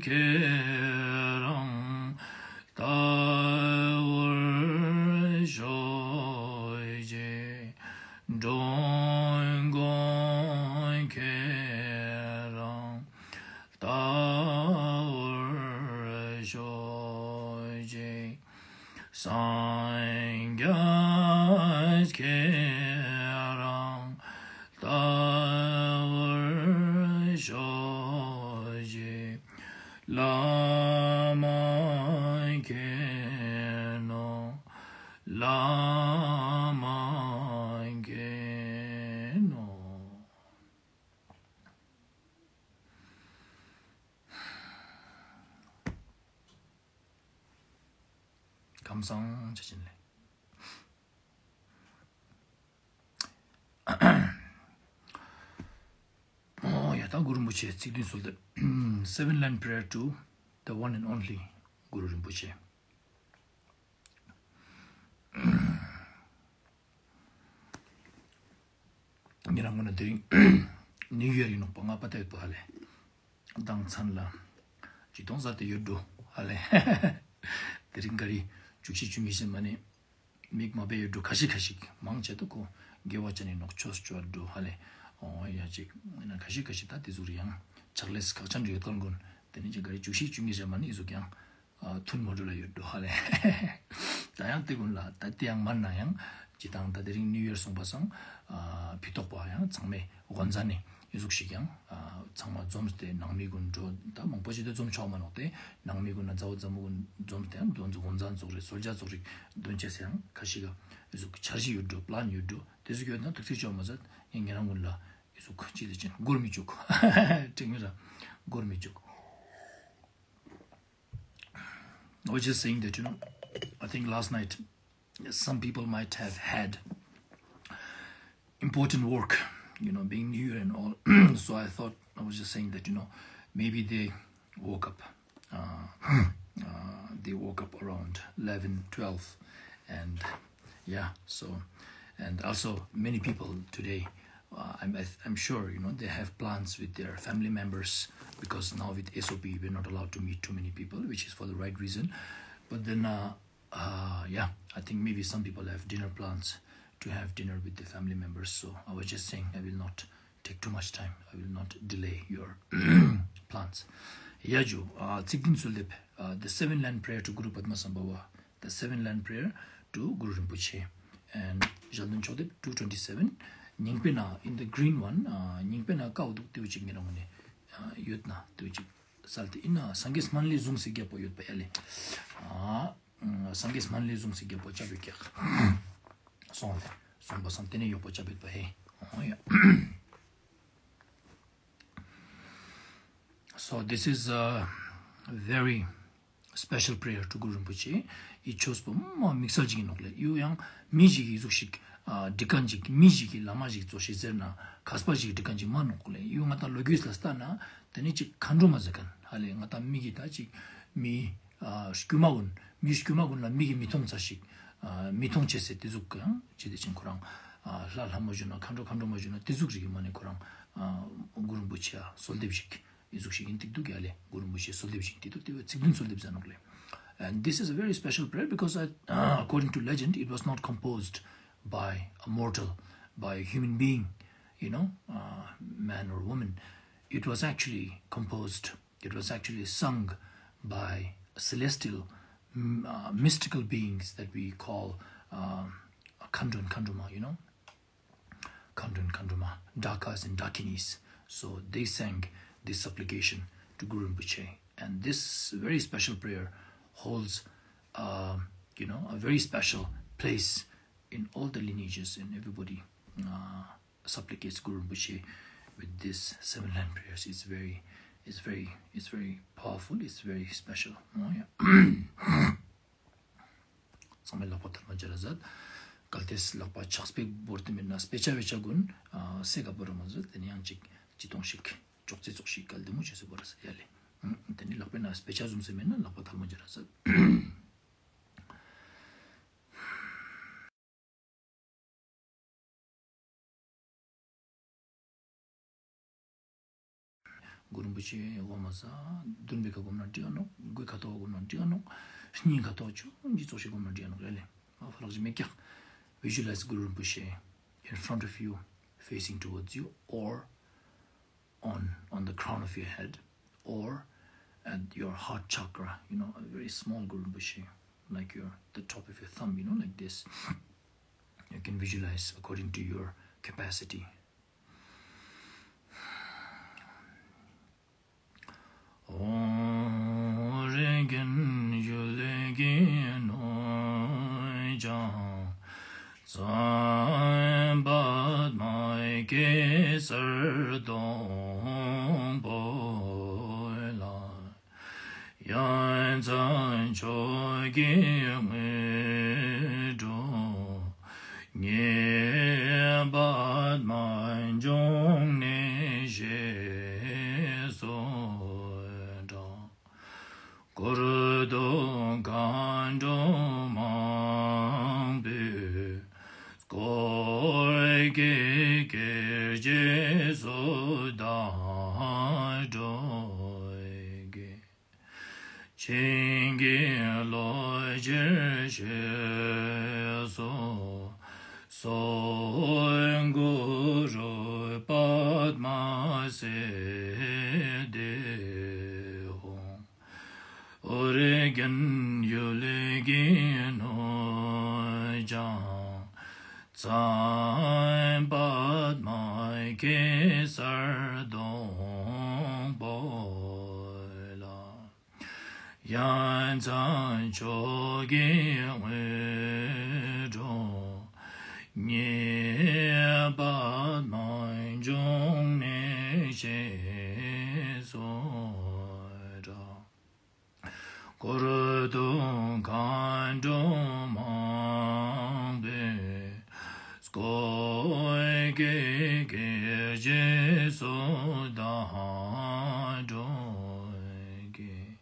ཁྱེད་རང་ལྟ་བར་ཤོག་ཅིག། འགྲོ་མགོན་ཁྱེད་རང་ལྟ་བར་ཤོག་ཅིག། སངས་རྒྱས་ཁྱེད་རང་ལྟ་བར་ཤོག་ཅིག། བླ་མ་མཁྱེན་ནོ། བླ་མ་མཁྱེན་ནོ། ཁམས་བཟང་བྱ་བྱིན་ལེ། པོ་ཆེ་ཚིག་བདུན་གསོལ་འདེབས། Seven line prayer to the one and only Guru Rinpoche. ཉེ་རང་ངོ་ན་དེ་རིང་ནིའུ་ཡར་ཡིན་ནོག་པ། ང་པ་ཏ་ཡོད་པ་ཧ་ལེ། མདང་མཚན་ལ་ཅི་གཏོང་ཟ་དེ་ཡོད་འགྲོ་ཧ་ལེ། དེ་རིང་ག་རེ་བཅུ་བཞི་བཅུ་གཉིས་ཟེར་མ་ནི། མིག་མ་པའི་ཡོད་འགྲོ་ཁ་ཤས་ཁ་ཤས་མང་ཆེ་ད་ཁོ་དགེ་བ་ཅན་ནི་ནོག་ཆོས་ཆོས་འགྲོ་ཧ་ལེ། ཨོ་ཡ་ཅིག་ན་ཁ་ཤས་ཁ་ཤས་ད་དེ་ཟུག་རེད། ཡང་ཕྱག་ལས་ཁག་ཅན་རེ་ཡོད་ཐལ་གོ་ནོ། དེ་ནི་ཅིག་ག་རེ་བཅུ་བཞི་བཅུ་གཉིས་ཟེར་མ་ནི་ཟུག་ཡང་ཐུན་མོང་འགྲོ་ལ་ཡོད་འགྲོ་ཧ་ལེ། ད་ཡང་དེ་ཀུན་ལ་ད་དེ་ཡང་མ་ན་ཡང་ཅི་དང་ད་དེ་རིང་ནིའུ་ཡར་སོང་པ་སང་ཕི་ཏོག་པ་ཡང་ཚང་མས་དབོན་རྩ་ནས་ཨི་ཟུག་ཞིག་ཡང་ཚང་མ་འཛོམས་ཏེ་ནང་མི་ཀུན་འགྲོ་ད་མང་པོ་ཞིག་ཏུ་འཛོམས་ཆོག་མ་ནོག་སྟེ། ནང་མི་ཀུན་ན་མཛའ་བོ་མཛའ་མོ་ཀུན་འཛོམས་ཏེ་ཡང་འདོན་ཚོགས་དབོན་རྩ་ཚོགས་རེད། གསོལ་ཇ་ཚོགས་རེད། འདོན་ཆས་སེ་ཡང་ཁ་ཤས་ཀ་ཨི་ཟུག་འཆར་གཞི་ཡོད་འགྲོ་པ་ལན་ཡོད་འགྲོ་དེ་ཟུག་ཡོད་ན་ཐུགས་ཚིག་ཆོག་མ་ཟད་ངས་ངེད་རང་ཀུན་ལ་ཨི་ཟུག་ཅི་ཟེར་ཅན་སྒོར་མི་བཅུག་དྲན་གི་ར་སྒོར་མི་བཅུག I was just saying that, you know, I think last night some people might have had important work, you know, being new year and all. So I thought, I was just saying that, you know, maybe they woke up. Uh, uh, they woke up around eleven, twelve, and yeah, so, and also many people today, uh, I'm, I th- I'm sure, you know, they have plans with their family members because now with S O P, we're not allowed to meet too many people, which is for the right reason. But then, uh, uh, yeah, I think maybe some people have dinner plans to have dinner with the family members. So I was just saying, I will not take too much time. I will not delay your plans. ཡ་ཇུ། ཚིག་བདུན་གསོལ་འདེབས། The seven line prayer to Guru Padma Sambhava. The seven line prayer to Guru Rinpoche. And ཞལ་འདོན་ཕྱོགས་དེབ་two twenty seven. ཉིང་པེ་ན། In the green one, ཉིང་པེ་ན་ཀའོ་འདུག་ཏེའུ་ཅིག་ངེད་རང་ངོས་ནས་ཡོད་ན་ཏེའུ་ཅིག་སལ་ཏེ་ཡིན་ན་སངས་རྒྱས་སྨན་བླའི་གཟུངས་སི་རྒྱལ་པོ་ཡོད་པ་ཡ་ལེ། སངས་རྒྱས་སྨན་བླའི་གཟུངས་སི་རྒྱལ་པོ་ཅབ་བི་ཀྱག་སོང་ལེ། སོང་པ་སང་ཏེ་ནས་ཡོག་པོ་ཅབ་བི་པ་ཧེ། ཨོ་ཡ། So this is a very special prayer to Guru Rinpoche. ཡི་ཆོས་པོ་མ་དམིགས་བསལ་ཅིག་ཡིན་ནོག་ལེ། ཡུ་ཡང་མི་ཞིག་གི་གཟུགས་ཤིག་འགྲིག་མཁན་ཅིག་མི་ཞིག་གི་བླ་མ་ཞིག་གཙོ་ཤེས་ཟེར་ན་མཁས་པ་ཞིག་འགྲིག་མཁན་ཅིག་མ་ནོག་ལེ། ཡུ་ང་ད་ལོ་རྒྱུས་ལ་ལྟ་ན་དེ་ནི་ཅིག་མཁའ་འགྲོ་མ་ཟེར་མཁན་ཧ་ལེ། ང་ད་མི་གི་ད་ཅིག་མི་སྐྱུ་མ་ཀུན་མི་སྐྱུ་མ་ཀུན་ལ་མི་གི་མི་མཐོང་ཚ་ཞིག་མི་མཐོང་ཆེ་ཟེར་དེ་ཟུག་གི་ཡང་ཅི་དེ་ཅིན་ཁོ་རང་ལྷ་ལྷ་མོ་བཞུ་ན་མཁའ་འགྲོ་མཁའ་འགྲོ་མ་བཞུ་ན་དེ་ཟུག་རིག་གི་མ་ནི་ཁོ་རང་གུ་རུ་རིན་པོ་ཆེ་ཡ་གསོལ་འདེབས་ཤིག་ཨི་ཟུག་ཤིག་ཡིན་ཏིག་ཏུ་ག་ལེ། གུ་རུ་རིན་པོ་ཆེ་གསོལ་འདེབས་ཤིག་ཏིག་ཏུ་དེ་བས་ཚིག་བདུན་གསོལ་འདེབས་ཟེར་ནོག་ལེ། And this is a very special prayer because, uh, according to legend, it was not composed by a mortal, by a human being, you know, uh, man or woman. It was actually composed, it was actually sung by celestial, m- uh, mystical beings that we call, um, Khandron Khandroma, you know. Khandron Khandroma, Dakas and Dakinis. So they sang this supplication to Guru Rinpoche. And this very special prayer holds, uh, you know, a very special place in all the lineages, and everybody uh, supplicates Guru Rinpoche with this seven line prayers. It's very, it's very, it's very powerful. It's very special. Oh, yeah. ཚང་མས་ལག་པ་ཐལ་མོ་སྦྱར་ར་མཛད། གལ་ཏེ་ལག་པ་ཕྱག་དཔེ་བོར་ཏེ་མེད་ན་དཔེ་ཆ་བེ་ཆ་ཀུན་སེ་ག་བོར་ར་མ་མཛད། དེ་ནི་ཡང་ཅིག་ཅི་གཏོང་ཞིག་ཅོག་ཙེ་ཙོགས་ཤིག་གལ་ཏེ་མོ་ཆེ་སུ་བོར་ར་ས་ཡ་ལེ། དེ་ནི་ལག་པའི་ནང་དཔེ་ཆ་བཟུང་སེ་མེད་ན་ལག་པ་ཐལ་མོ་སྦྱར་ར་མཛད། གུ་རུ་རིན་པོ་ཆེ་འོ་མ་ས་བདུན་པའི་ཁ་སྒོམ་ན་འགྲིག་ནོག། དགུའི་ཁ་ཐོག་སྒོམ་ན་འགྲིག་ནོག། གཉིས་ཁ་ཐོག་ཆུང་ཆུང་ཙོགས་ཤིག་སྒོམ་ན་འགྲིག་ནོག་ལེ་ལེ། ཨ་ཧྥ་ལག་ཅི་མེད་ཀྱག། Visualize Guru Rinpoche in front of you, facing towards you, or on on the crown of your head, or at your heart chakra, you know, a very small Guru Rinpoche, like your the top of your thumb, you know, like this. You can visualize according to your capacity. ཨོ་རིག་གིན་ཞུ་ལེ་གིན་ནོ་ཅང་ཙམ་པད་མ་གེ་སར་སྡོང་པོ་ལ། ཡ་མཚན་མཆོག་གི་དངོས་གྲུབ། ངེས་པད་མ་འབྱུང་གནས་བཞེས། བཀུར་སྟོབས་མཁའ་འགྲོ་མང་པོས། བསྐོར་དགེ་དགེ་རྒྱས་སུ་བདག་སྒྲོལ་གྱིས། བྱིན་གྱིས་རློབ་ཕྱིར་གཤེགས་སུ་གསོལ། གུ་རུ་པདྨ་སིདྡྷི་ཧཱུྃ། ཨོ་རྒྱན་ཡུལ་གྱི་ནོར་བྱང་མཚན་པདྨ་གེ་སར་སྡོང་པོ་ལ། ཡ་མཚན་མཆོག་གི་དངོས་གྲུབ་བརྙེས། པདྨ་འབྱུང་གནས་གཤེགས་སུ་གྲགས། བཀུར་སྟོབས་མཁའ་འགྲོ་མང་པོས། བསྐོར་དགེ་དགེ་རྒྱས་སུ་བདག་སྒྲོལ་གྱིས།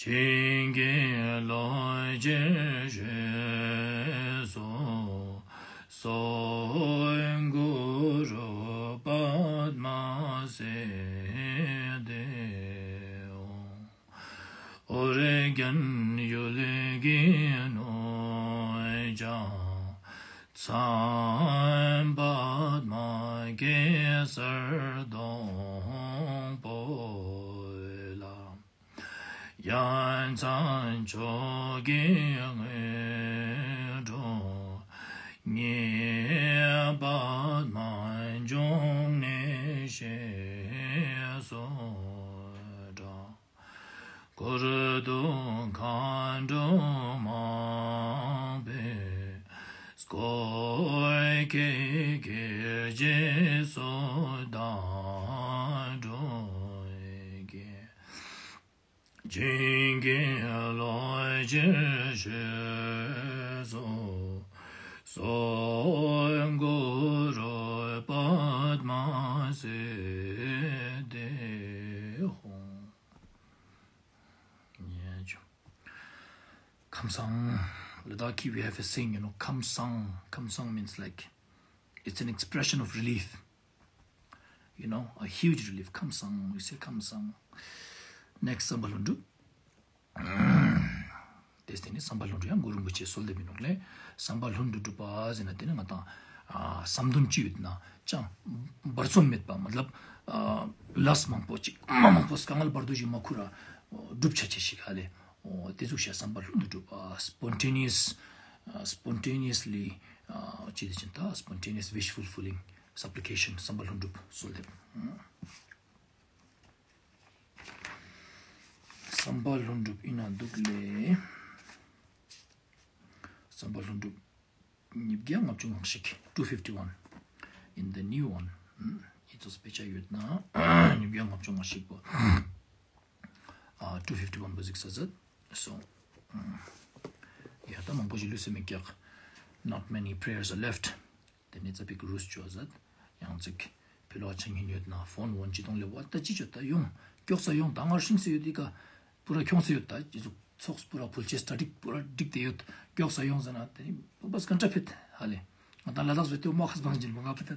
བྱིན་གྱིས་རློབ་ཕྱིར་གཤེགས་སུ་གསོལ། གུ་རུ་པདྨ་སིདྡྷི་ཧཱུྃ། ཨོ་རྒྱན་ཡུལ་གྱི་ནོར་བྱང་མཚན་པདྨ་གེ་སར་སྡོང་པོ་ལ། ཡ་མཚན་མཆོག་གི་དངོས་གྲུབ་བརྙེས། པདྨ་འབྱུང་གནས་གཤེགས་སུ་གྲགས། བཀུར་སྟོབས་མཁའ་འགྲོ་མང་པོས། བསྐོར་དགེ་དགེ་རྒྱས་སུ་བདག་སྒྲོལ་གྱིས། བྱིན་གྱིས་རློབ་ཕྱིར་གཤེགས་སུ་གསོལ། གུ་རུ་པདྨ་སིདྡྷི་ཧཱུྃ། ཁམས་བཟང་། Ladakhi we have a saying, you know, ཁམས་བཟང་། ཁམས་བཟང་means, like, it's an expression of relief. You know, a huge relief. ཁམས་བཟང་། We say ཁམས་བཟང་། Next བསམ་པ་ལྷུན་གྲུབ། དེ་དེ་ནི་བསམ་པ་ལྷུན་གྲུབ་ཡང་གུ་རུ་རིན་པོ་ཆེས་གསོལ་འདེབས་ཡིན་ནོག་ལེ། བསམ་པ་ལྷུན་གྲུབ་སྒྲུབ་པ་ཟེར་ན་དེ་ནི་ང་དང་ཨ་བསམ་དོན་ཅི་ཡོད་ན་ཅང་འབད་རྩོལ་མེད་པ། མ་ལབ་ཨ་ལས་མང་པོ་ཅིག་མ་མང་པོ་དཀའ་ངལ་བར་དོ་ཞིག་མ་ཁུར་ར་སྒྲུབ་བྱ་ཆེ་ཞིག་ཧ་ལེ། འོ་དེ་ཟུག་བྱས་བསམ་པ་ལྷུན་གྲུབ་སྒྲུབ་པ། Spontaneous, uh, spontaneously, uh, ཅི་དེ་ཅི་ད་spontaneous wish fulfilling supplication བསམ་པ་ལྷུན་གྲུབ་གསོལ་འདེབས། བསམ་པ་ལྷུན་གྲུབ་ཨིན་ན་འདུག་ལེ། བསམ་པ་ལྷུན་གྲུབ་ཉིས་བརྒྱ་ལྔ་བཅུ་ང་གཅིག two fifty one in the new one. ཨིན་ཙོགས་དཔེ་ཆ་ཡོད་ན་ཉིས་བརྒྱ་ལྔ་བཅུ་ང་གཅིག་པོ། ཨ་two fifty one པོ་གཟིགས་ས་ཟད། So, ཡ་ད་མང་པོ་ཞིག་ལུས་སེ་མི་རྒྱག Not many prayers are left. དེ་ནས་ཙ་པིག་རུས་ཅོ་ཟད། ཡང་ཅིག་ཕི་ལོག་ཆ་ཉིན་ཡོད་ན་ཕོན་འོན་ཅི་གཏོང་ལེ་བ་ད་ཅི་ཅོ་ད་ཡོང་། མགྱོགས་ས་ཡོང་། ད་ངར་ཤིང་སེ་ཡོད་དི་ཀ་པུ་ར་ཁྱོང་སེ་ཡོད། ད་ཅི་ཟུག་ཚོགས་པུ་ར་ཕུལ་ཆེ་སྟ་ཏིག་པུ་ར་འགྲིག་དེ་ཡོད། མགྱོགས་ས་ཡོང་ཟེར་ན་དེ་ནི་བུ་བས་གན་ཏྲ་ཕེད་ཧ་ལེ། ང་ད་ལ་དྭགས་སུ་དེ་མོ་ཁ་སྤང་ཅིན་མ་ང་ཕེད་ད་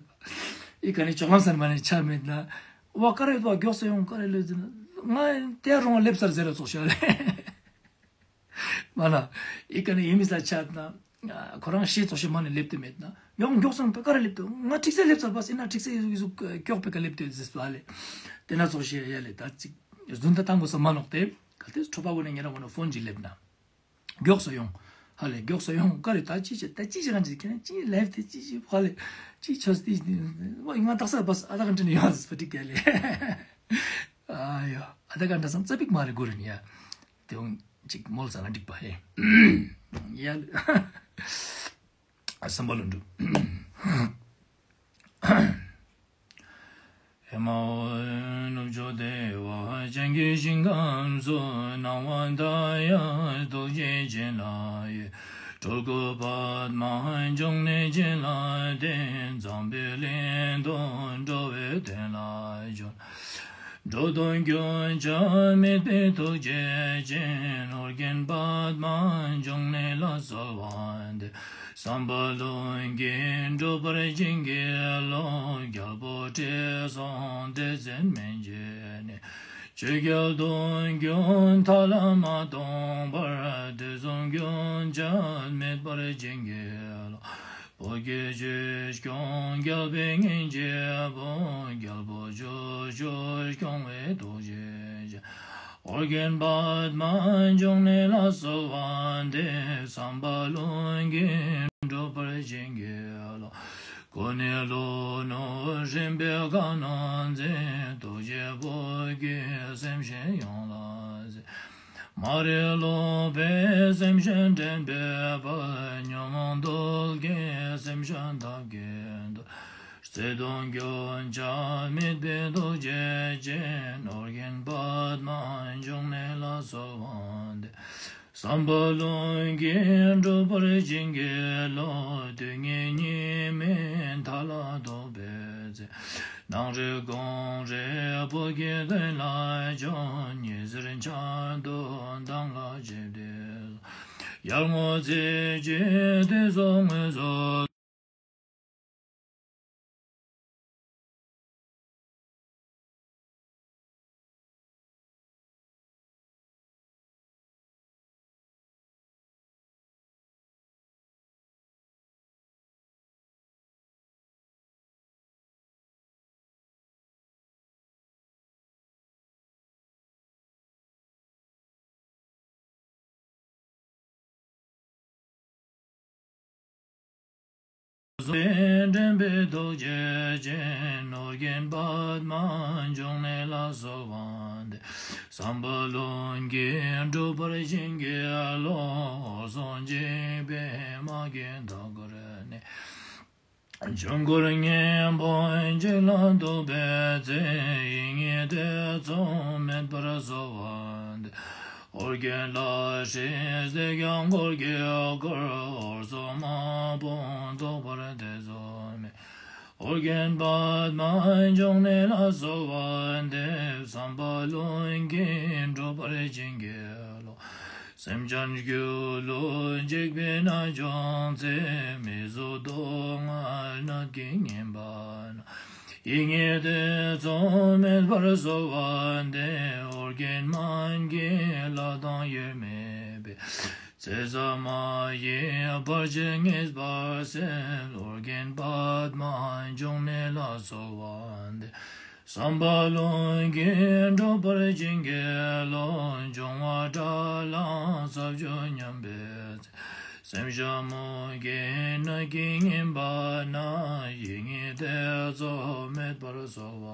ཨི་ཀ་ནི་ཅོག་ལམ་སར་མ་ནི་ཆ་མེད་ན་བ་ཀ་རེ་བ་མགྱོགས་ས་ཡོང་ཀ་རེ་ལོས་ཟེར་ན་ང་དེ་རུང་བ་ལེབ་སར་ཟེར་ར་ཚོགས་ཤ་ལེ། མ་ན། ཨི་ཀ་ནི་ཡིན་མི་ས་ཆ་ན། ཁོ་རང་ཤེས་ཚོ་ཤེས་མ་ནི་སླེབས་ཏེ་མེད་ན། མྱོང་མགྱོགས་སོང་པེ་ཀ་ར་སླེབས་ཏེ། ང་ཁྲིག་སེ་སླེབས་ཚར་བ་སི་ན་ཁྲིག་སེ་ཡུག་ཡུག་མགྱོགས་པེ་ཀ་སླེབས་ཏེ་ཟེར་བ་ལེ། དེ་ན་ཚོ་ཤེས་ཡ་ལེ་ད་ཅིག་རྫུན་ད་བཏང་དགོས་ས་མ་ནོག་སྟེ། གལ་ཏེ་ཁྲོ་པ་གོ་ནས་ཉེ་ར་གོ་ན་ཕོན་ཅིག་སླེབས་ན། མགྱོགས་སོ་ཡོང་། ཧ་ལེ་མགྱོགས་སོ་ཡོང་ཀ་རེ་ད་ཅི་བྱེད་ད་ཅི་བྱེད་ག་ཅི་ཁྱེད་ཅི་ལེབས་ཏེ་ཅི་བྱེད་ཧ་ལེ། ཅི་ཆོས་ཏི་ང་དག་ས་བ་ཨ་ད་ག་འདྲ་ནི་ཡོང་ཟེར་བ་ཁྲིག་ག་ལེ། ཨ་ཡོ། ཨ་ད་ག་འདྲ་སང་ཙ་པིག་མ་རེ་གོ་རེ་ནི་ཡ། དེ་འོང་ཅིག་མོལ་ཙ་ན་འགྲིག་པ་ཧེ། ཡ། བསམ་པ་ལྷུན་གྲུབ། ཧེ་མ་ཨོ་ནུབ་ཕྱོགས་བདེ་བ་ཅན་གྱི་ཞིང་ཁམས་སུ་སྣང་བ་མཐའ་ཡས་རྡོ་རྗེ་ཅན་ལྷ་ཡི་སྤྲུལ་སྐུ་པདྨ་འབྱུང་གནས་ཅན་ལ་བརྟེན། འཛམ་བུའི་གླིང་དུ་འགྲོ་བའི་དོན་ལ་བྱོན། འགྲོ་དོན་ཀུན་ཀྱང་དམིགས་པའི་ཐུགས་རྗེ་ཅན། ཨོ་རྒྱན་པདྨ་འབྱུང་གནས་ལ་གསོལ་བ་འདེབས། བསམ་པ་ལྷུན་གྱིས་འགྲུབ་པར་བྱིན་གྱིས་རློབས། རྒྱལ་པོ་ཁྲི་སྲོང་ལྡེ་བཙན་མན་ཆད་ནས། ཆོས་རྒྱལ་དུང་སྐྱོང་ཐ་ལ་མ་སྟོངས་བར། དུས་གསུམ་ཀུན་ཀྱང་དམིགས་པར་བྱིན་གྱིས་རློབས། བོད་ཀྱི་ཆོས་སྐྱོང་རྒྱལ་པོའི་གཉེན་གཅིག་པུ། རྒྱལ་པོ་ཇོ་ཇོ་སྐྱོང་བའི་ཐུགས་རྗེ་ཅན། ཨོ་རྒྱན་པདྨ་འབྱུང་གནས་ལ་གསོལ་བ་འདེབས། བསམ་པ་ལྷུན་གྱིས་འགྲུབ་པར་བྱིན་གྱིས་རློབས། ཀུན་ནས་ཀླུ་ནུ་རིམ་པས་བཀའ་གནང་མཛད། ཐུགས་རྗེས་བོད་ཀྱི་སེམས་ཅན་ཡོངས་ལ་གཟིགས། མ་རིག་ལོག་པའི་སེམས་ཅན་འདྲེན་པའི་དཔལ། ཉོན་མོངས་གདུལ་དཀའི་སེམས་ཅན་ཐབས་མཁས་འདུལ། བརྩེ་གདུང་ཀུན་ཀྱང་དམིགས་པའི་ཐུགས་རྗེ་ཅན། ཨོ་རྒྱན་པདྨ་འབྱུང་གནས་ལ་གསོལ་བ་འདེབས། བསམ་པ་ལྷུན་གྱིས་འགྲུབ་པར་བྱིན་གྱིས་རློབས། དུས་ངན་གཉིས་མེད་མཐའ་ལ་ཐུག་པའི་ཚེ། ནངས་རེ་དགོང་རེ་བོད་ཀྱི་དོན་ལ་སྤྱོད། ཉི་ཟེར་འཆར་དུ་མདངས་ལ་བཅིབས་ཏེ། ཡར་ངོ་ཚེས་བཅུའི་དུས་སུ་དངོས་སུ། འདྲེན་པའི་ཐུགས་རྗེ་ཅན། ཨོ་རྒྱན་པདྨ་འབྱུང་གནས་ལ་གསོལ་བ་འདེབས། བསམ་པ་ལྷུན་གྱིས་འགྲུབ་པར་བྱིན་གྱིས་རློབས། འོད་སྲུང་འཇིགས་པའི་དམག་གིས་བདག་བསྐོར་ནས། ཆོས་འཁོར་གཉན་པོ་འཇིག་ལ་ཐུག་པའི་ཚེ། ཡིད་གཉིས་ཐེ་ཚོམ་མེད་པར་གསོལ་བ་འདེབས། ཨོ་རྒྱན་ལྷ་སྲིན་སྲིད་ཀྱང་འཁོར་གྱིས་བསྐོར། འོད་སྲུང་དམག་དཔུང་བཟློག་པར་ཐེ་ཚོམ་མེད། ཨོ་རྒྱན་པདྨ་འབྱུང་གནས་ལ་གསོལ་བ་འདེབས། བསམ་པ་ལྷུན་གྱིས་འགྲུབ་པར་བྱིན་གྱིས་རློབས། སེམས་ཅན་སྒྱུ་ལུས་འཇིག་པའི་ནད་བྱུང་ཚེ། མི་བཟོད་སྡུག་བསྔལ་ནད་ཀྱིས་ཉེན་པ་ན། ཡིད་གཉིས་ཐེ་ཚོམ་མེད་པར་གསོལ་བ་འདེབས། ཨོ་རྒྱན་སྨན་གྱི་བླ་དང་དབྱེར་མེད་པའི། ཚེ་ཟད་མ་ཡིན་བར་ཆད་ངེས་པར་སེལ། ཨོ་རྒྱན་པདྨ་འབྱུང་གནས་ལ་གསོལ་བ་འདེབས། བསམ་པ་ལྷུན་གྱིས་འགྲུབ་པར་བྱིན་གྱིས་རློབས། འབྱུང་བ་དགྲར་ལངས་ས་བཅུད་ཉམས་པའི་ཚེ། སེམས་ཅན་མུ་གེའི་ནད་ཀྱིས་ཉེན་པ་ན། ཡིད་གཉིས་ཐེ་ཚོམ་མེད་པར་གསོལ་བ་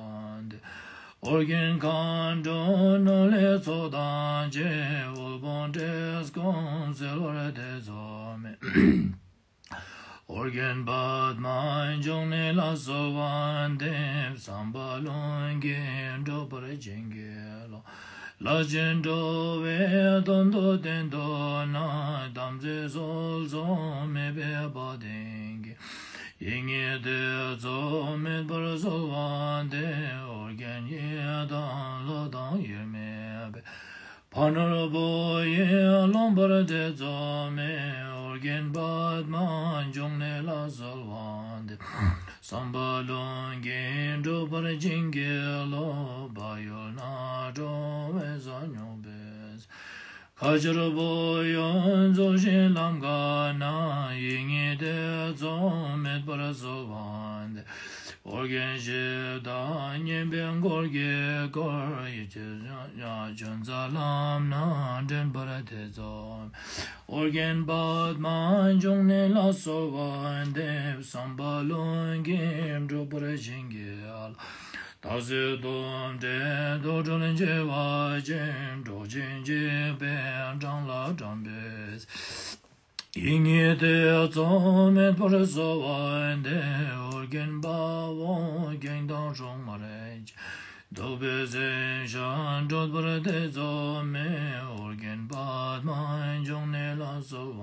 འདེབས། ཨོ་རྒྱན་མཁའ་འགྲོ་ནོར་ལྷའི་ཚོགས་དང་བཅས། དབུལ་ཕོངས་བཀྲེས་སྐོམ་སེལ་བར་ཐེ་ཚོམ་མེད། ཨོ་རྒྱན་པདྨ་འབྱུང་གནས་ལ་གསོལ་བ་འདེབས། བསམ་པ་ལྷུན་གྱིས་འགྲུབ་པར་བྱིན་གྱིས་རློབས། ལྷ་ཆེན་འགྲོ་བའི་དོན་དུ་བསྟན་དུ་གནང་། དམ་ཚིག་སྲོལ་འཛིན་མེད་པའི་དཔའ་གདེང་གིས། ཡིད་གཉིས་ཐེ་ཚོམ་མེད་པར་གསོལ་བ་འདེབས། ཨོ་རྒྱན་ཡེ་དང་ལྷ་དང་དབྱེར་མེད་པའི། ཕ་ནོར་བུ་ཡིས་ལོངས་པར་ཐེ་ཚོམ་མེད། ཨོ་རྒྱན་པདྨ་འབྱུང་གནས་ལ་གསོལ་བ་འདེབས། བསམ་པ་ལྷུན་གྱིས་འགྲུབ་པར་བྱིན་གྱིས་རློབས། བག་ཡོད་ནད་གྲོལ་བའི་ས་སྙོགས་པའི། ཁ་ཆར་བུ་ཡུག་འཚུབས་ཤིང་ལམ་ཁ་ན། ཡིད་གཉིས་ཐེ་ཚོམ་མེད་པར་གསོལ་བ་འདེབས། ཨོ་རྒྱན་གཞི་བདག་གཉན་པའི་འཁོར་གྱིས་བསྐོར། ཡིད་ཆེས་བྱོན་ཚར་ལམ་སྣ་འདྲེན་པར་ཐེ་ཚོམ། ཨོ་རྒྱན་པདྨ་འབྱུང་གནས་ལ་གསོལ་བ་འདེབས། བསམ་པ་ལྷུན་གྱིས་འགྲུབ་པར་བྱིན་གྱིས་རློབས། སྟག་གཟིག་དོམ་དྲེད་དུག་སྦྲུལ་མཆེ་བ་ཅན། འབྲོག་ཆེན་འཇིགས་པའི་འཕྲང་ལ་འགྲམ་པའི། ཡིད་གཉིས་ཐེ་ཚོམ་མེད་པར་གསོལ་བ་འདེབས། ཨོ་རྒྱན་དཔའ་བོ་གིང་དང་སྲུང་མར་བཅས། གདུག་པའི་སེམས་ཅན་སྐྲོད་པར་ཐེ་ཚོམ་མེད། ཨོ་རྒྱན་པདྨ་འབྱུང་གནས་ལ་གསོལ་བ་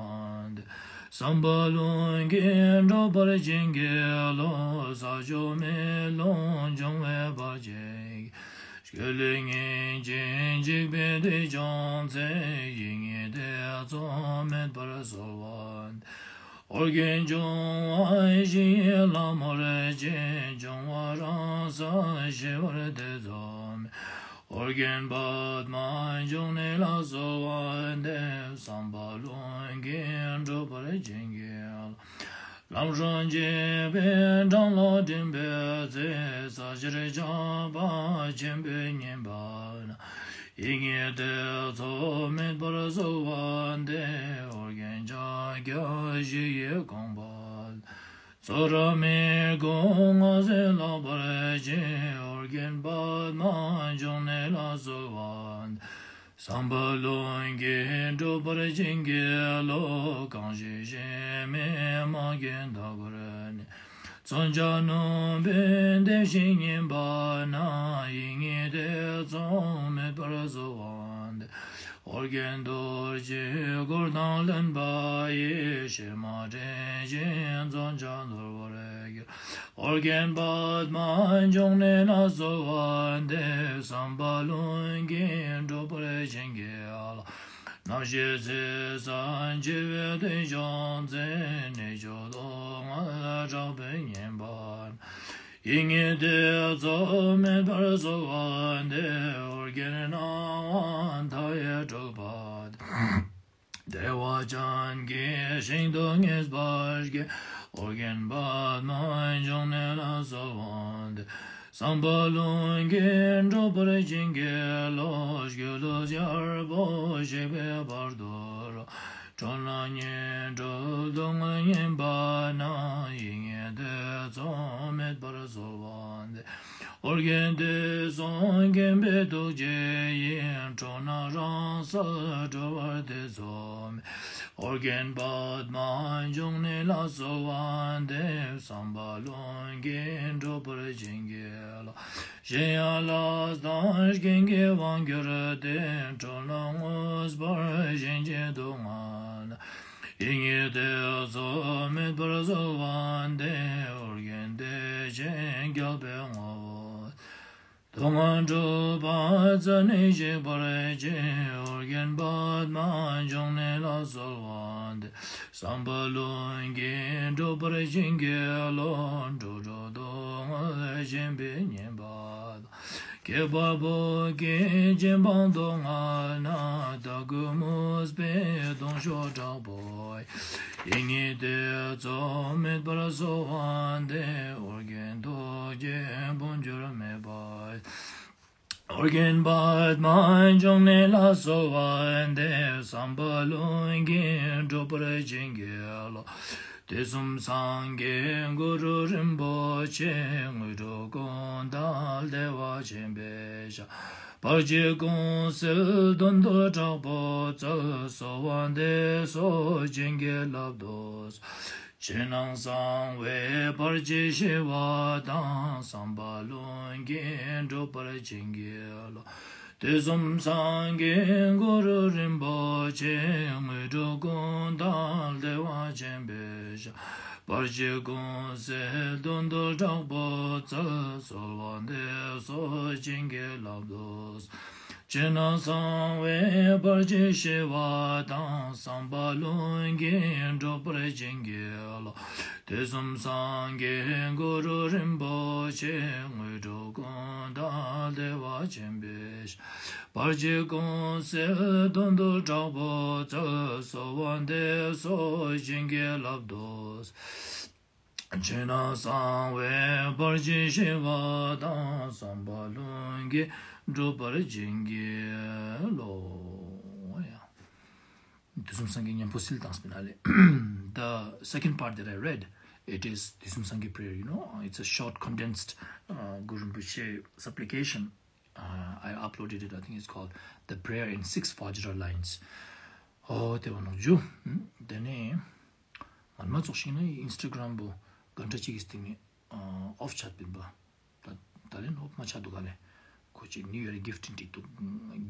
འདེབས། བསམ་པ་ལྷུན་གྱིས་འགྲུབ་པར་བྱིན་གྱིས་རློབས། ས་ཆུ་མེ་རླུང་འབྱུང་བའི་བར་ཆད་ཀྱིས། སྒྱུ་ལུས་ངེས་ཅན་འཇིག་པའི་དུས་ཀྱང་ཚེ། ཡིད་གཉིས་ཐེ་ཚོམ་མེད་པར་གསོལ་བ་འདེབས། ཨོ་རྒྱན་འབྱུང་བ་བཞི་ཡི་ལྷ་མོར་བཅས། འབྱུང་བ་རང་སར་ཞི་བར་ཐེ་ཚོམ་མེད། ཨོ་རྒྱན་པདྨ་འབྱུང་གནས་ལ་གསོལ་བ་འདེབས། བསམ་པ་ལྷུན་གྱིས་འགྲུབ་པར་བྱིན་གྱིས་རློབས། ལམ་སྲོལ་འབྱེད་པའི་སྦྲང་ལོ་འགྲིམ་པའི་ཚེ། ས་གཞིར་ཆགས་པ་ཆེན་པོས་ཉེན་པ་ན། ཡིད་གཉིས་ཐེ་ཚོམ་མེད་པར་གསོལ་བ་འདེབས། ཨོ་རྒྱན་ཕྱག་རྒྱ་བཞི་ཡི་དགོངས་པ། ཚོགས་རབ་མི་བསྐྱོད་མངོན་སུམ་ལགས་པར་བྱིན། ཨོ་རྒྱན་པདྨ་འབྱུང་གནས་ལ་གསོལ་བ་འདེབས། བསམ་པ་ལྷུན་གྱིས་འགྲུབ་པར་བྱིན་གྱིས་རློབས། གང་ཞིག་གཞན་མིན་མ་རྒན་ལྟ་བུར་གནས། མཚོན་ཆ་རྣོན་པོས་འདེབས་ཤིང་ཉེན་པ་ན། ཡིད་གཉིས་ཐེ་ཚོམ་མེད་པར་གསོལ་བ་འདེབས། ཨོ་རྒྱན་རྡོ་རྗེའི་གུར་དང་ལྷན་པ་ཡིས། གཤེད་མ་བྲན་བཞིན་མཚོན་ཆ་འདོར་བར་འགྱུར། ཨོ་རྒྱན་པདྨ་འབྱུང་གནས་ལ་གསོལ་བ་འདེབས། བསམ་པ་ལྷུན་གྱིས་འགྲུབ་པར་བྱིན་གྱིས་རློབས། རྣམ་ཤེས་ཚེ་སྲོག་འཆི་བའི་དུས་ཀྱང་ཚེ། གནད་གཅོད་སྡུག་བསྔལ་དྲག་པོས་ཉེན་པ་ན། ཡིད་གཉིས་ཐེ་ཚོམ་མེད་པར་གསོལ་བ་འདེབས། ཨོ་རྒྱན་སྣང་བ་མཐའ་ཡས་སྤྲུལ་པ་སྟེ། བདེ་བ་ཅན་གྱི་ཞིང་དུ་ངེས་པར་སྐྱེ། ཨོ་རྒྱན་པདྨ་འབྱུང་གནས་ལ་གསོལ་བ་འདེབས། བསམ་པ་ལྷུན་གྱིས་འགྲུབ་པར་བྱིན་གྱིས་རློབས། སྒྱུ་ལུས་གཡར་པོ་ཞིག་པའི་བར་དུ་རོ། འཁྲུལ་སྣང་ཉིད་སྒྲིབ་སྡུག་བསྔལ་ཉེན་པ་ན། ཡིད་གཉིས་ཐེ་ཚོམ་མེད་པར་གསོལ་བ་འདེབས། ཨོ་རྒྱན་དུས་གསུམ་མཁྱེན་པའི་ཐུགས་རྗེ་ཡིས། འཁྲུལ་སྣང་རང་སར་གྲོལ་བར་ཐེ་ཚོམ་མེད། ཨོ་རྒྱན་པདྨ་འབྱུང་གནས་ལ་གསོལ་བ་འདེབས། བསམ་པ་ལྷུན་གྱིས་འགྲུབ་པར་བྱིན་གྱིས་རློབས། གཞན་ཡང་ལས་དང་རྐྱེན་གྱིས་དབང་གྱུར་ཏེ། འཁྲུལ་སྣང་མངོན་པར་ཞེན་ཅིང་སྡུག་བསྔལ་ན། ཡིད་གཉིས་ཐེ་ཚོམ་མེད་པར་གསོལ་བ་འདེབས། ཨོ་རྒྱན་བདེ་ཆེན་རྒྱལ་པོའི་ངོ་བོ། སྡུག་བསྔལ་འཁྲུལ་པ་རྩད་ནས་ཞིག་པར་བྱེད། ཨོ་རྒྱན་པདྨ་འབྱུང་གནས་ལ་གསོལ་བ་འདེབས། བསམ་པ་ལྷུན་གྱིས་འགྲུབ་པར་བྱིན་གྱིས་རློབས། འགྲོ་དྲུག་སྡུག་བསྔལ་ཞེན་པའི་ཉེན་པ་དང་། ཁྱད་པར་བུ་སྐྱེས་རྗེས་འབངས་སྡུག་བསྔལ་ན། དད་གུས་མོས་པའི་གདུང་ཤུགས་དྲག་པོས། ཡིད་གཉིས་ཐེ་ཚོམ་མེད་པར་གསོལ་བ་འདེབས། ཨོ་རྒྱན་ཐུགས་རྗེའི་འཕོ་འགྱུར་མེད་པ། ཨོ་རྒྱན་པདྨ་འབྱུང་གནས་ལ་གསོལ་བ་འདེབས། བསམ་པ་ལྷུན་གྱིས་འགྲུབ་པར་བྱིན་གྱིས་རློབས། དུས་གསུམ་སངས་རྒྱས་གུ་རུ་རིན་པོ་ཆེ། དངོས་གྲུབ་ཀུན་བདག་བདེ་བ་ཆེན་པོའི་ཞབས། བར་ཆད་ཀུན་སེལ་དོན་དུ་དྲག་པོ་སྩོལ། གསོལ་བ་འདེབས་སོ་བྱིན་གྱིས་བརླབ་ཏུ་གསོལ། ཕྱི་ནང་གསང་བའི་བར་ཆད་ཞི་བ་དང་། བསམ་པ་ལྷུན་གྱིས་འགྲུབ་པར་བྱིན་གྱིས་རློབས། དུས་གསུམ་སངས་རྒྱས་གུ་རུ་རིན་པོ་ཆེ། དངོས་གྲུབ་ཀུན་བདག་བདེ་བ་ཆེན་པོའི་ཞབས། བར་ཆད་ཀུན་སེལ་དོན་དུ་དྲག་པོ་སྩོལ། གསོལ་བ་འདེབས་སོ་བྱིན་གྱིས་བརླབ་ཏུ་གསོལ། ཕྱི་ནང་གསང་བའི་བར་ཆད་ཞི་བ་དང་། བསམ་པ་ལྷུན་གྱིས་འགྲུབ་པར་བྱིན་གྱིས་རློབས། དུས་གསུམ་སངས་རྒྱས་གུ་རུ་རིན་པོ་ཆེ། དངོས་གྲུབ་ཀུན་བདག་བདེ་བ་ཆེན་པོའི་ཞབས། བར་ཆད་ཀུན་སེལ་དོན་དུ་དྲག་པོ་སྩོལ། གསོལ་བ་འདེབས་སོ་བྱིན་གྱིས་བརླབ་ཏུ་གསོལ། ཕྱི་ནང་གསང་བའི་བར་ཆད་ཞི་བ་དང་། བསམ་པ་ལྷུན་གྱིས་འགྲུབ་པར་བྱིན་གྱིས་རློབས། དུས་གསུམ་སངས་རྒྱས་གཉེན་པོ་སིལ་དང་སྤིན་ཨ་ལེ། The second part that I read, it is དུས་གསུམ་སངས་རྒྱས་prayer, you know, it's a short condensed, uh, Guru Rinpoche supplication. Uh, I uploaded it, I think it's called The Prayer in Six Vajra Lines. ཨོ་དེ་བ་ནོག་ཇུ། དེ་ནས་ང་མ་ཚོགས་ཤིག་ན་ཨིན་སི་ཊ་གྷ་རམ་པོ་ག་འདྲ་ཅིག་གི་སྟེང་ནས་ཨོཕ་ཆགས་པིན་པ། ད་ད་ལན་ཨོཕ་མ་ཆགས་འདུག་ག་ལེ། ཁོ་ཅིག་ནིའུ་ཡར་གི་གིཕ་ཊི་འདེགས་འདུག་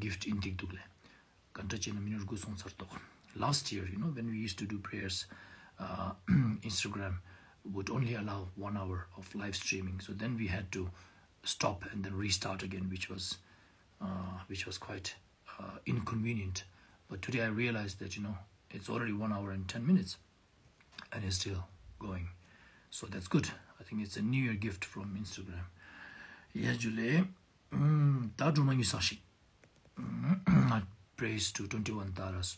གིཕ་ཊི་འདེགས་འདུག་ལེ། ག་འདྲ་ཅིག་ན་མི་ནུར་དགུ་སོང་ཚར་ཏོག Last year, you know, when we used to do prayers, uh, Instagram would only allow one hour of live streaming. So then we had to stop and then restart again, which was uh, which was quite uh, inconvenient. But today I realized that, you know, it's already one hour and ten minutes and it's still going. So that's good. I think it's a New Year gift from Instagram. ཡ་ཇུ་ལེ། ད་སྒྲོལ་མ་ཉི་ཤུ་རྩ་གཅིག Praise to twenty-one Taras.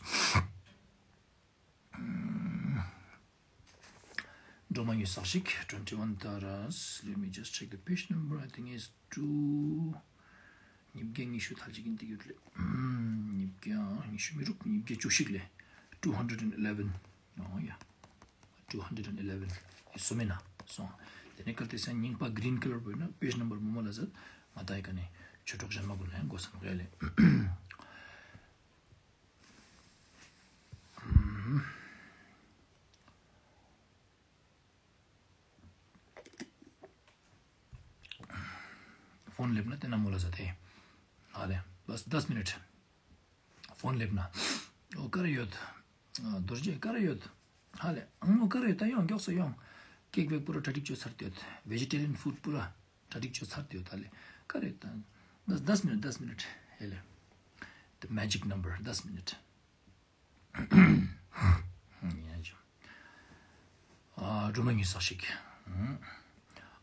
སྒྲོལ་མ་ཉི་ཤུ་རྩ་གཅིག twenty-one Taras. Let me just check the page number. I think it's two. ཉིས་བརྒྱ་ཉི་ཤུ་ཐལ་གཅིག་ཡིན་དེ་ཡོད་ལེ། ཉིས་བརྒྱ་ཉི་ཤུ་མི་རུག་ཉིས་བརྒྱ་བཅུ་གཅིག་ལེ། two hundred and eleven. Oh yeah, two hundred and eleven. སོ་མེ་ན་སོང་། དེ་ནས་གལ་ཏེ་སང་ཉིན་པ་green color བོད་ན་page number མོ་མོ་ལ་ཟེར། ང་ད་ཡི་ག་ནས་ཆོས་གྲོགས་གཞན་མ་ཀུན་ལ་ཡང་གོ་ས་ནོ་ཡ་ལེ། ཕོན་སླེབས་ན་དེ་ན་མོ་ལ་ཟ་དེ། ཧ་ལེ། བས་དས་མི་ནིཊ། ཕོན་སླེབས་ན། ཨོ་ཀ་རེ་ཡོད། རྡོ་རྗེ་ཀ་རེ་ཡོད། ཧ་ལེ། ཨང་མོ་ཀ་རེ་ཡོད། ད་ཡོང་མགྱོགས་སུ་ཡོང་། ཀེག་བེག་པུ་ར་གྲ་སྒྲིག་བྱོས་ཚར་ཏེ་ཡོད། Vegetarian food པུ་ར་གྲ་སྒྲིག་བྱོས་ཚར་ཏེ་ཡོད། ད་ལེ། ཀ་རེ་ཡོད། ད་དས་མི་ནིཊ་དས་མི་ནིཊ་ཧེ་ལེ། The magic number, དས་མི་ནིཊ། སྒྲོལ་མ་ཉི་ཤུ་རྩ་གཅིག་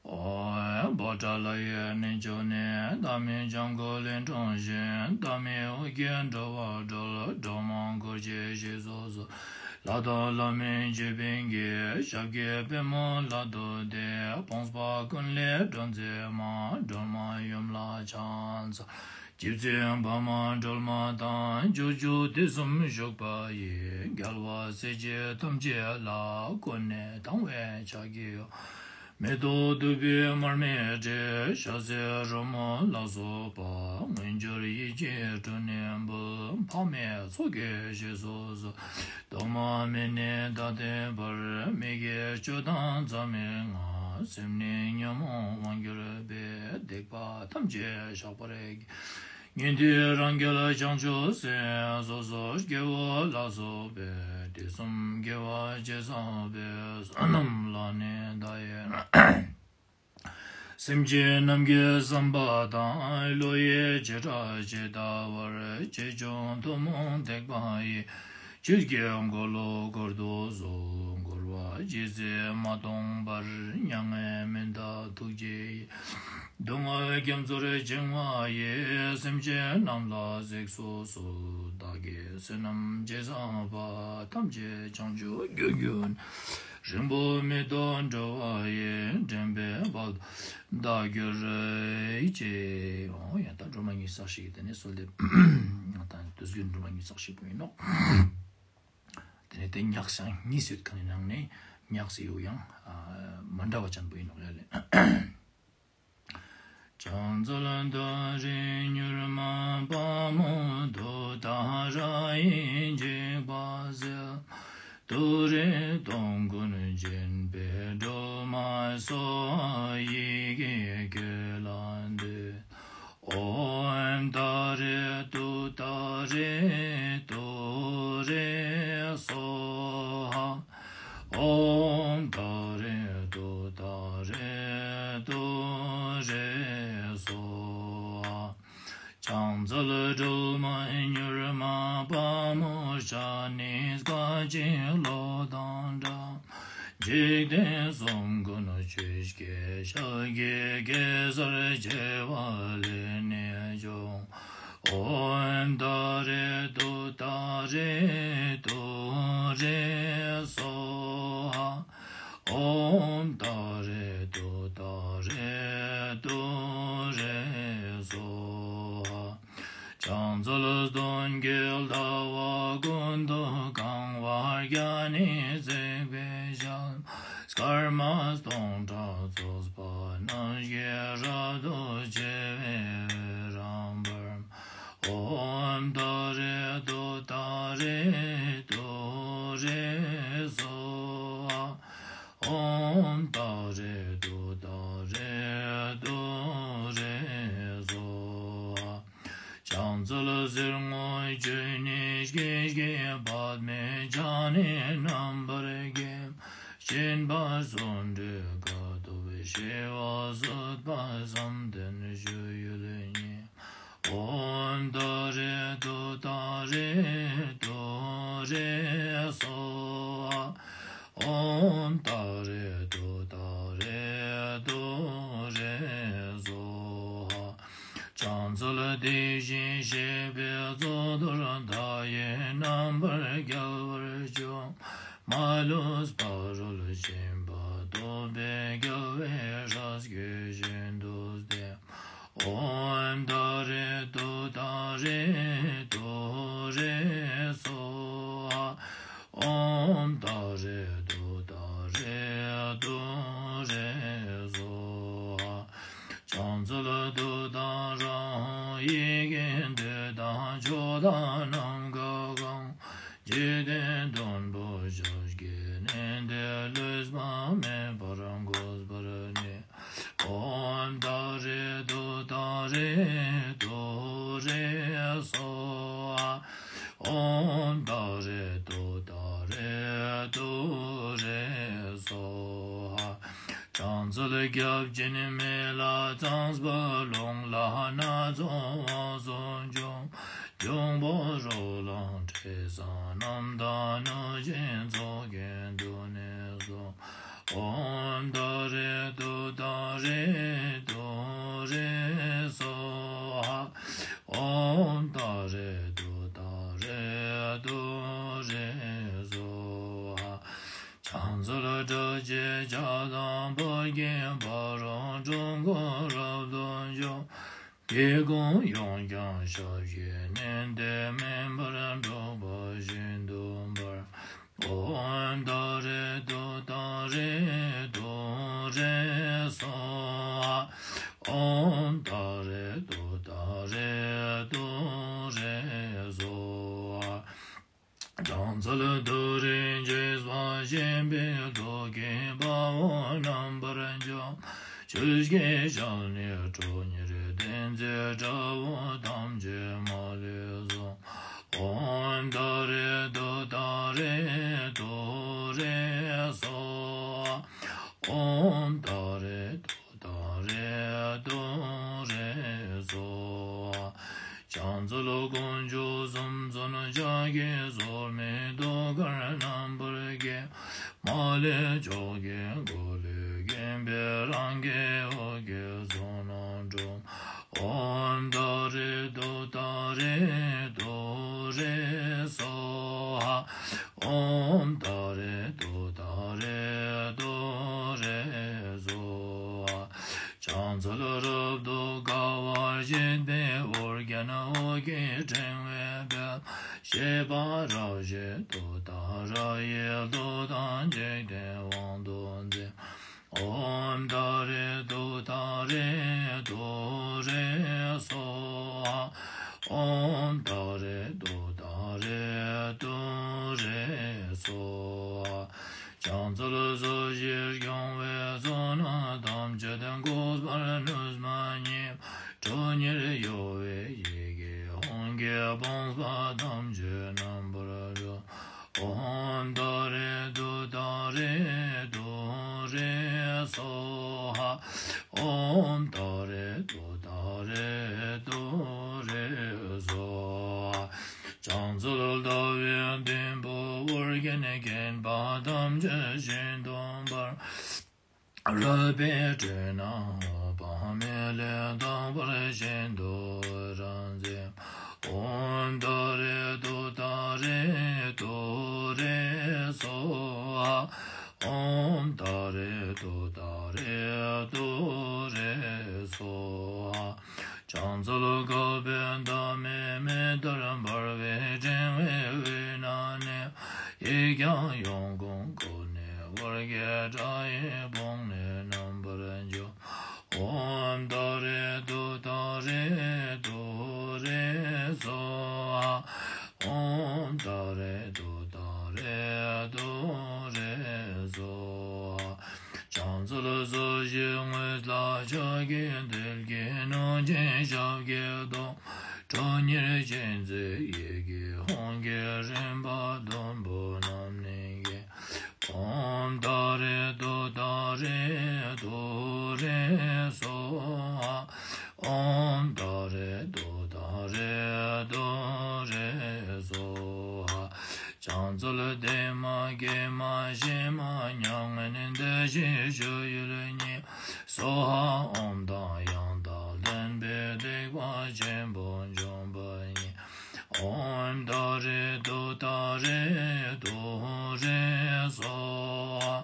ཨོ་ཡ། བྷ་དྲ་ལ་ཡའི་གནས་མཆོག་ནས། བདག་མེད་འཇམ་མགོན་ལས་འཁྲུངས་ཤིང་། བདག་མེད་ཨོ་རྒྱན་འགྲོ་བ་སྒྲོལ། སྒྲོལ་མ་འཁོར་བཅས་ཞེས་སོགས་སུ། ལྷ་དང་ལྷ་མིན་རྗེ་བདག་གིས། ཞབས་ཀྱི་པད་མོ་ལ་བསྟོད་དེ། སྤངས་པ་ཀུན་ལས་སྒྲོལ་མཛད་མ། སྒྲོལ་མ་ཡུམ་ལ་ཕྱག་འཚལ། རྗེ་བཙུན་འཕགས་མ་སྒྲོལ་མ་དང་། ཇོ་བོ་རྗེ་དུས་གསུམ་བཞུགས་པ་ཡི། རྒྱལ་བ་སྲས་བཅས་ཐམས་ཅད་ལ། ཀུན་ནས་དང་བས་ཕྱག་བགྱི་འོ། མེ་ཏོག་བདུག་སྤོས་མར་མེ་དྲི། ཞལ་ཟས་རོལ་མོ་ལ་སོགས་པ། མངོན་གྱུར་ཡིད་ཀྱིས་སྤྲུལ་ནས་འབུལ། འཕགས་མའི་ཚོགས་ཀྱིས་ཞེས་སོགས་སུ། གདོད་མ་མེད་ནས་ད་ལྟའི་བར། མི་དགེ་བཅུ་དང་མཚམས་མེད་ལྔ། སེམས་ནི་ཉོན་མོངས་དབང་གྱུར་པའི། སྡིག་པ་ཐམས་ཅད་བཤགས་པར་བགྱི། ཉན་ཐོས་རང་རྒྱལ་བྱང་ཆུབ་སེམས། སོ་སོ་སྐྱེ་བོ་ལ་སོགས་པའི། དུས་གསུམ་དགེ་བ་ཅི་བསགས་པའི། བསོད་ནམས་ལ་ནི་བདག་ཡི། སེམས་ཅན་རྣམས་ཀྱི་བསམ་པ་དང་། བློ་ཡི་བྱེ་བྲག་ཇི་ལྟ་བར། ཆེ་ཆུང་ཐུན་མོང་ཐེག་པ་ཡི། ཆོས་ཀྱི་འཁོར་ལོ་བསྐོར་དུ་གསོལ། འཁོར་བ་ཇི་སྲིད་མ་སྟོངས་བར། མྱ་ངན་མི་འདའ་ཐུགས་རྗེ་ཡིས། སྡུག་བསྔལ་རྒྱ་མཚོར་བྱིང་བ་ཡི། སེམས་ཅན་རྣམས་ལ་གཟིགས་སུ་གསོལ། བདག་གིས་བསོད་ནམས་ཅི་བསགས་པ། ཐམས་ཅད་བྱང་ཆུབ་རྒྱུར་གྱུར་ནས། རིང་པོར་མི་ཐོགས་འགྲོ་བ་ཡི། འདྲེན་པའི་དཔལ་དུ་བདག་གྱུར་ཅིག་ཨོ་ཡ། ད་སྒྲོལ་མ་ཉི་ཤུ་རྩ་གཅིག་དེ་ནས་གསོལ་འདེབས། ད་དུས་རྒྱུན་སྒྲོལ་མ་ཉི་ཤུ་རྩ་གཅིག་པོ་ཡིན་ནོག་དེ་ནས་དེ་ཉག་ཤང་གཉིས་སུ་ཡོད་ཁན་ནང་ནས་ཉག་སེ་ཡོ་ཡང་མ་འདྲ་བ་ཅན་པོ་ཡིན་ནོག་ཡ་ལེ། ཕྱག་འཚལ་ཏཱ་རེ་མྱུར་མ་དཔའ་མོ་ཏུཏྟཱ་ར་ཡིས། འཇིགས་པ་སེལ་ཏུ་རེ་སྟོང་ཀུན་སྦྱིན་པའི་སྒྲོལ་མ་སོགས། ཡི་གེ་ཀུན་ལ་འདུད། ཨོཾ་ཏཱ་རེ་ཏུཏྟཱ་རེ་ཏུ་རེ་སྭཱ་ཧཱ། ཨོཾ་ཏཱ་རེ་ཏུཏྟཱ་རེ་ཏུ་རེ་སྭཱ་ཧཱ། ཕྱག་འཚལ་སྒྲོལ་མ་མྱུར་མ་དཔའ་མོ། ཕྱག་ནི་སྐད་ཅིག་གློག་དང་འདྲ། འཇིག་རྟེན་གསུམ་མགོན་ཆུ་སྐྱེས་ཞལ་གྱི། གེ་སར་བྱེ་བ་ལས་ནི་བྱུང་། ཨོཾ་ཏཱ་རེ་ཏུཏྟཱ་རེ་ཏུ་རེ་སྭཱ་ཧཱ། ཨོཾ་ཏཱ་རེ་ཏུཏྟཱ་རེ་ཏུ་རེ་སྭཱ་ཧཱ། ཕྱག་འཚལ་སྟོན་ཀའི་ཟླ་བ་ཀུན་ཏུ་གང་བར་རྒྱ་ནི་བརྩེགས་པའི་ཞལ། སྐར་མ་སྟོང་ཕྲག་ཚོགས་པ་རྣམས་ཀྱིས། རབ་ཏུ་ཕྱེ་བའི་འོད་རབ་འབར། ཨོཾ་ཏཱ་རེ་ཏུཏྟཱ་རེ་ཏུ་རེ་སྭཱ་ཧཱ། ཨོཾ་ཏཱ་རེ་ཏུཏྟཱ་རེ་ཏུ་རེ་སྭཱ་ཧཱ། ཕྱག་འཚལ་གསེར་སྔོ་ཆུ་ནས་སྐྱེས་ཀྱི། པདྨས་ཕྱག་ནི་རྣམ་པར་བརྒྱན། སྦྱིན་པ་སུ་འགྲུབ་དཀའ་ཐུབ་ཤེས་པ། བསྲུབས་པ་བསམ་གཏན་སྤྱོད་ཡུལ་ཉིད། ཨོཾ་ཏཱ་རེ་ཏུཏྟཱ་རེ་ཏུ་རེ་སྭཱ་ཧཱ། ཨོཾ་ཏཱ་རེ་ཏུཏྟཱ་རེ་ཏུ་རེ་སྭཱ་ཧཱ། བྱང་རྩལ་དེ་བཞིན་གཤེགས་པའི་གཙུག་ཏོར་མཐའ་ཡས་རྣམ་པར་རྒྱལ་བར་སྤྱོད། མ་ལུས་ཕ་རོལ་ཕྱིན་པ་ཐོབ་པའི་རྒྱལ་བའི་སྲས་ཀྱི་ཞིང་དུ་སྟེ། ཨོཾ་ཏཱ་རེ་ཏུཏྟཱ་རེ་ཏུ་རེ་སྭཱ་ཧཱ། ཨོཾ་ཏཱ་རེ་ཏུཏྟཱ་རེ་ཏུ་རེ་སྭཱ་ཧཱ། བྱང་རྩལ་ཏུཏྟཱ་ར་ཧཱུྃ། ཡི་གེ་འདི་དག་ཆོས་བདག་ནམ་མཁའ་གང་། འཇིག་རྟེན་མཐོན་པོ་ཞབས་ཀྱིས་མནན་ཏེ། ལུས་པ་མེད་པར་འགོད་པར་ནུས། ཨོཾ་ཏཱ་རེ་ཏུཏྟཱ་རེ་ཏུ་རེ་སྭཱ་ཧཱ། ཨོཾ་ཏཱ་རེ་ཏུཏྟཱ་རེ་ཏུ་རེ་སྭཱ་ཧཱ། བྱང་རྩལ་སྐྱབས་སྦྱིན་མེ་ལྷ་གཙང་པ་རླུང་ལྷ་སྣ་ཚོགས་དབང་སུ་འབྱུང་། འབྱུང་པོ་རོ་ལངས་འདྲེ་སྲིན་རྣམས་དང་གནོད་སྦྱིན་ཚོགས་ཀྱིས་འདུ་ནས་སུ། ཨོཾ་ཏཱ་རེ་ཏུཏྟཱ་རེ་ཏུ་རེ་སྭཱ་ཧཱ། ཨོཾ་ཏཱ་རེ་ཏུཏྟཱ་རེ་ཏུ་རེ་སྭཱ་ཧཱ། བྱང་རྩལ་སྒྲ་བཅས་ཇ་དང་བད་ཀན་ཕ་རོལ་འཁྲུལ་འཁོར་རབ་ཏུ་འཇོམས། སྐྱེ་ཀུན་ཡོངས་ཀྱང་ཞབས་ཀྱིས་མནན་ཏེ། མེ་འབར་འཁྲུགས་པ་ཤིན་ཏུ་འབར། ཨོཾ་ཏཱ་རེ་ཏུཏྟཱ་རེ་ཏུ་རེ་སྭཱ་ཧཱ། ཨོཾ་ཏཱ་རེ་ཏུཏྟཱ་རེ་ཏུ་རེ་སྭཱ་ཧཱ། བྱང་རྩལ་ཏུ་རེ་འཇིགས་པ་ཞེན་པའི་དུག་གིས་དཔའ་བོ་རྣམ་པར་འཇོམས། ཆུ་སྐྱེས་ཞལ་ནི་ཁྲོ་གཉེར་ལྡན་མཛད། དགྲ་བོ་ཐམས་ཅད་མ་ལུས་གསོད། ཨོཾ་ཏཱ་རེ་ཏུཏྟཱ་རེ་ཏུ་རེ་སྭཱ་ཧཱ། ཨོཾ་ཏཱ་རེ་ཏུཏྟཱ་རེ་ཏུ་རེ་སྭཱ་ཧཱ། བྱང་རྩལ་དཀོན་མཆོག་གསུམ་མཚོན་ཕྱག་གི་ཟོར་མའི་ཐུགས་ཀར་རྣམ་པར་བརྒྱན། མ་ལུས་ཕྱོགས་ཀྱི་འཁོར་ལོས་བརྒྱན་པའི་རང་གི་འོད་ཀྱི་ཚོགས་རྣམས་འཁྲུགས། ཨོཾ་ཏཱ་རེ་ཏུཏྟཱ་རེ་ཏུ་རེ་སྭཱ་ཧཱ། ཨོཾ་ཏཱ་རེ་ཏུཏྟཱ་རེ་ཏུ་རེ་སྭཱ་ཧཱ། བྱང་རྩལ་རབ་ཏུ་དགའ་བར་བྱེད་པའི་འོ་རྒྱན་འོད་ཀྱི་ཕྲེང་བའི་དཔལ། བཞད་པ་རབ་བཞད་ཏུཏྟཱ་ར་ཡི། མཐུ་དང་འཇིག་རྟེན་དབང་དུ་མཛད། ཨོཾ་ཏཱ་རེ་ཏུཏྟཱ་རེ་ཏུ་རེ་སྭཱ་ཧཱ། ཨོཾ་ཏཱ་རེ་ཏུཏྟཱ་རེ་ཏུ་རེ་སྭཱ་ཧཱ། བྱང་རྩལ་ས་གཞི་སྐྱོང་བའི་ཚོགས་རྣམས་ཐམས་ཅད་འགུགས་པར་ནུས་པ་ཉིད། ཁྲོ་གཉེར་གཡོ་བའི་ཡི་གེ་ཧཱུྃ་གིས་ཕོངས་པ་ཐམས་ཅད་རྣམ་པར་སྒྲོལ། ཨོཾ་ཏཱ་རེ་ཏུཏྟཱ་རེ་ཏུ་རེ་སྭཱ་ཧཱ། ཨོཾ་ཏཱ་རེ་ཏུཏྟཱ་རེ་ཏུ་རེ་སྭཱ་ཧཱ། བྱང་རྩལ་ཟླ་བའི་མདུན་བུ་འོ་རྒྱན་བརྒྱན་པ་ཐམས་ཅད་ཤིན་ཏུ་འབར། རོལ་པའི་ཁྲོད་ན་འོད་དཔག་མེད་ལས་དག་པར་ཤིན་ཏུ་འོད་རབ་མཛད། ཨོཾ་ཏཱ་རེ་ཏུཏྟཱ་རེ་ཏུ་རེ་སྭཱ་ཧཱ། ཨོཾ་ཏཱ་རེ་ཏུཏྟཱ་རེ་ཏུ་རེ་སྭཱ་ཧཱ། བྱང་རྩལ་དགའ་བའི་མདའ་མེད་མེ་ལྟར་འབར་བའི་ཕྲེང་བའི་དབུས་ན་གནས། ཡིག་བརྒྱ་ཡོངས་བསྐོར་ནས་འོ་བརྒྱལ། སྒྲ་ཡི་ཕུང་ནག་རྣམ་པར་འཇོམས། ཨོཾ་ཏཱ་རེ་ཏུཏྟཱ་རེ་ཏུ་རེ་སྭཱ་ཧཱ། ཨོཾ་ཏཱ་རེ་ཏུཏྟཱ་རེ་ཏུ་རེ་སྭཱ་ཧཱ། བྱང་རྩལ་ས་གཞི་དངུལ་ལྷ་ཕྱག་གི་མཐིལ་གྱིས་བསྣུན་ཅིང་ཞབས་ཀྱིས་བརྡུང་། ཁྲོ་གཉེར་ཅན་མཛད་ཡི་གེ་ཧཱུྃ་གིས་རིམ་པ་བདུན་པོ་རྣམས་ནི་བརྒྱན། ཨོཾ་ཏཱ་རེ་ཏུཏྟཱ་རེ་ཏུ་རེ་སྭཱ་ཧཱ། ཨོཾ་ཏཱ་རེ་ཏུཏྟཱ་ བྱང་རྩལ་བདེ་མ་དགེ་མ་ཞི་མ་མྱ་ངན་འདས་ཞི་སྤྱོད་ཡུལ་གཉིས། སྭཱ་ཧཱ། ཨོཾ་དང་ཡང་དག་ལྡན་པའི་སྡིག་པ་ཆེན་པོ་འཇོམས་པ་ཉིད། ཨོཾ་ཏཱ་རེ་ཏུཏྟཱ་རེ་ཏུ་རེ་སྭཱ་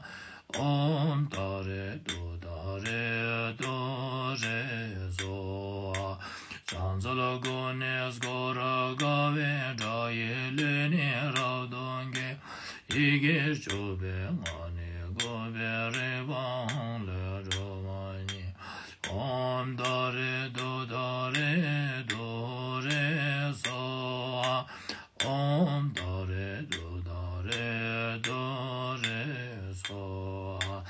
ཧཱ། ཨོཾ་ཏཱ་རེ་ཏུཏྟཱ་རེ་ཏུ་རེ་སྭཱ་ཧཱ། བྱང་རྩལ་ཀུན་ནས་བསྐོར་དགའ་བའི་སྒྲ་ཡིས་ལུས་ནི་རབ་ཏུ་འགེམས། ཡི་གེར་གྱུར་པའི་ངག་ནི་བཀོད་པའི་རིག་པ་ཧཱུྃ་ལས་སྒྲོལ་མ་ཉིད། ཨོཾ་ཏཱ་རེ་ཏུཏྟཱ་རེ་ཏུ་རེ་སྭཱ་ཧཱ། ཨོཾ་ཏཱ་རེ་ཏུཏྟཱ་རེ་ཏུ་རེ་སྭཱ་ཧཱ།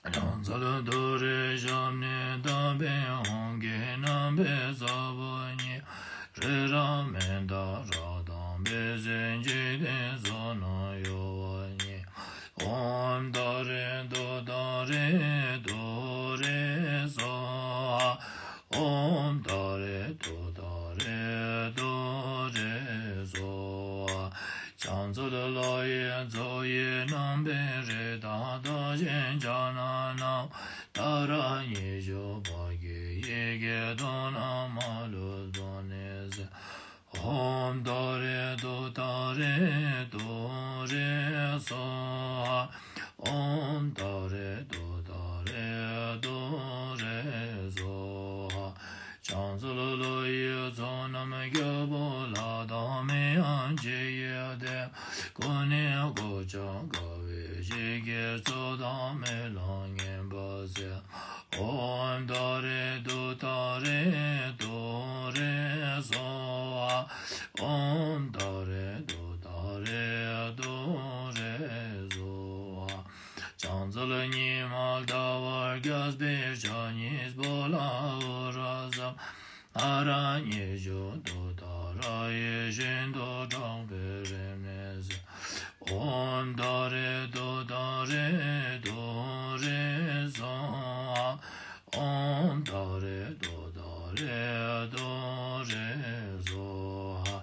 བྱང་རྩལ་ཏུ་རེའི་ཞབས་ནི་བརྡབས་པའི་ཧཱུྃ་གི་རྣམ་པའི་ས་བོན་ཉིད། རི་རབ་མནྡ་ར་དང་བེ་སེར་འཇིག་རྟེན་སོགས་རྣམས་གཡོ་བ་ཉིད། ཨོཾ་ཏཱ་རེ་ཏུཏྟཱ་རེ་ཏུ་རེ་སྭཱ་ཧཱ། ཨོཾ་ཏཱ་རེ་ཏུཏྟཱ་རེ་ཏུ་རེ་སྭཱ་ཧཱ། བྱང་རྩལ་ལྷ་ཡི་མཚོ་ཡི་རྣམ་པའི་རི་དྭགས་རྟགས་ཅན་ཕྱག་ན་བསྣམས། ཏཱ་ར་ཉི་ཤུ་པ་ཀའི་ཡི་གེ་དོན་དམ་མ་ལུས་པ་ནི་གསལ། ཨོཾ་ཏཱ་རེ་ཏུཏྟཱ་རེ་ཏུ་རེ་སྭཱ་ཧཱ། ཨོཾ་ཏཱ་རེ་ཏུཏྟཱ་རེ་ཏུ་རེ་སྭཱ་ཧཱ། བྱང་རྩལ་ལྷ་ཡི་ཚོགས་རྣམས་རྒྱལ་པོ་ལྷ་དང་མིའམ་ཅི་ཡི་སྡེ། ཀུན་ནས་གོ་ཆ་དགའ་བའི་ཞིང་གི་མཚོ་དང་རྨི་ལམ་ངན་པ་སེལ། ཨོཾ་ཏཱ་རེ་ཏུཏྟཱ་རེ་ཏུ་རེ་སྭཱ་ཧཱ། ཨོཾ་ཏཱ་རེ་ཏུཏྟཱ་རེ་ཏུ་རེ་སྭཱ་ཧཱ། བྱང་རྩལ་ཉི་མ་ཟླ་བ་རྒྱས་པའི་ཕྱག་གཉིས་པོ་ལ་འུ་ར་ཟབ། ཨ་ར་ཉི་ཤུ་ཏུཏྟཱ་ར་ཡི་ཤིན་ཏུ་དྲག་པོའི་རིམས་ནད་སེལ། ཨོཾ་ཏཱ་རེ་ཏུཏྟཱ་རེ་ཏུ་རེ་སྭཱ་ཧཱ། ཨོཾ་ཏཱ་རེ་ཏུཏྟཱ་རེ་ཏུ་རེ་སྭཱ་ཧཱ།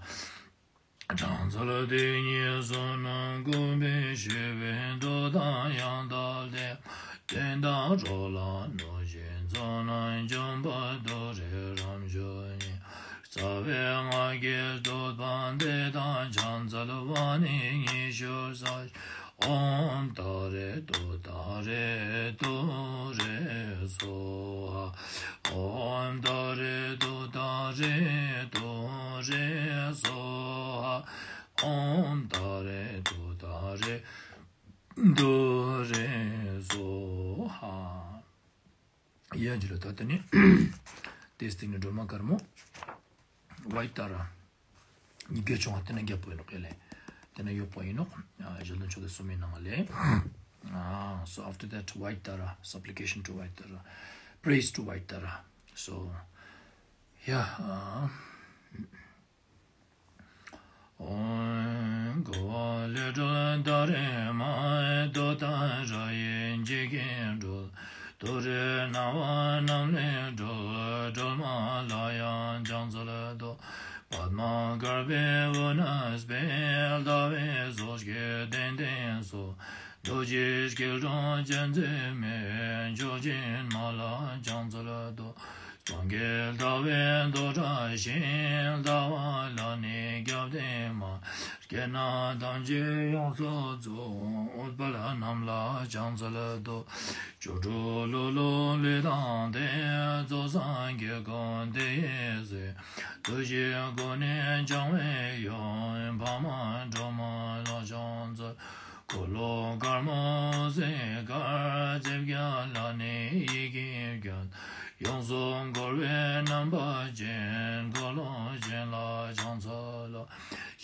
བྱང་རྩལ་དེ་ཉིད་བསོད་ནམས་བཀོད་པའི་ཞི་བའི་མདོ་དང་ཡང་དག་ལྡན། བསྟན་དང་རོ་ལངས་གནོད་སྦྱིན་ཚོགས་རྣམས་འཇོམས་པ་ཏུ་རེ་རབ་མཆོག་ཉིད། རྩ་བའི་སྔགས་ཀྱི་བསྟོད་པ་འདི་དང་ཕྱག་འཚལ་བ་ནི་ཉི་ཤུ་རྩ་བཞི། ཨོཾ་ཏཱ་རེ་ཏུཏྟཱ་རེ་ཏུ་རེ་སྭཱ་ཧཱ། ཨོཾ་ཏཱ་རེ་ཏུཏྟཱ་རེ་ཏུ་རེ་སྭཱ་ཧཱ། ཨོཾ་ཏཱ་རེ་ཏུཏྟཱ་རེ་ཏུ་རེ་སྭཱ་ཧཱ། ཡ་ཇི་ལ་ད་ལྟ་ནི་དེ་སྟེང་ནས་སྒྲོལ་མ་དཀར་མོ་ཝཱི་ཏཱ་ར་ཉི་གེ་ཆུང་བ་དེ་ན་རྒྱབ་པོ་ཡིན་ནོག་ཡ་ལེ། དེ་ན་ཡོག་པོ་ཡིན་ནོག་ཞལ་འདོན་ཆོག་དེ་གསུམ་ཡིན་ནང་ལེ། So after that, White Tara, supplication to White Tara, praise to White Tara. So, yeah. ཨོཾ། འགོ་བ་ཀླུ་སྒྲུབ་ཏཱ་རེ་མ། ཏུཏྟཱ་ར་ཡིས་འཇིག་རྟེན་སྒྲོལ། ཏུ་རེ་སྣང་བ་རྣམས་ལས་སྒྲོལ། སྒྲོལ་མ་ལ་ཡང་ཕྱག་འཚལ་ལོ། པདྨ་དཀར་པོའི་དབུས་ན་གསལ། ཟླ་བའི་གཟུགས་ཀྱི་གདན་སྟེང་སུ། རྡོ་རྗེ་སྐྱིལ་ཀྲུང་ཅན་མཛད་མའི། མཆོག་སྦྱིན་མ་ལ་ཕྱག་འཚལ་ལོ། གཙུག་གི་ཟླ་བའི་མདོག་འདྲ་ཞིང་། ཟླ་བ་ལ་ནི་རྒྱབ་བརྟེན་མ། སྐྱེ་གནས་ཐམས་ཅད་ཡོངས་སུ་རྫོགས། ཨུཏྤལ་རྣམས་ལ་ཕྱག་འཚལ་ལོ། སྐྱེ་འགྲོ་ལ་ལུས་ལུས་ལྡན་ཏེ། རྫོགས་སངས་རྒྱས་ཀུན་དེ་ཡི་སྲས། བདུད་བཞི་ཀུན་ནས་འབྱུང་བའི་ཡུལ། འཕགས་མ་སྒྲོལ་མ་ལ་ཕྱག་འཚལ། འཁོར་ལོ་དཀར་མོ་འོད་ཟེར་དཀར། རྩིབས་བརྒྱད་ལ་ནི་ཡི་གེ་བརྒྱད། ཡོངས་སུ་འཁོར་བའི་རྣམ་པ་ཅན། འཁོར་ལོ་ཅན་ལ་ཕྱག་འཚལ་ལོ།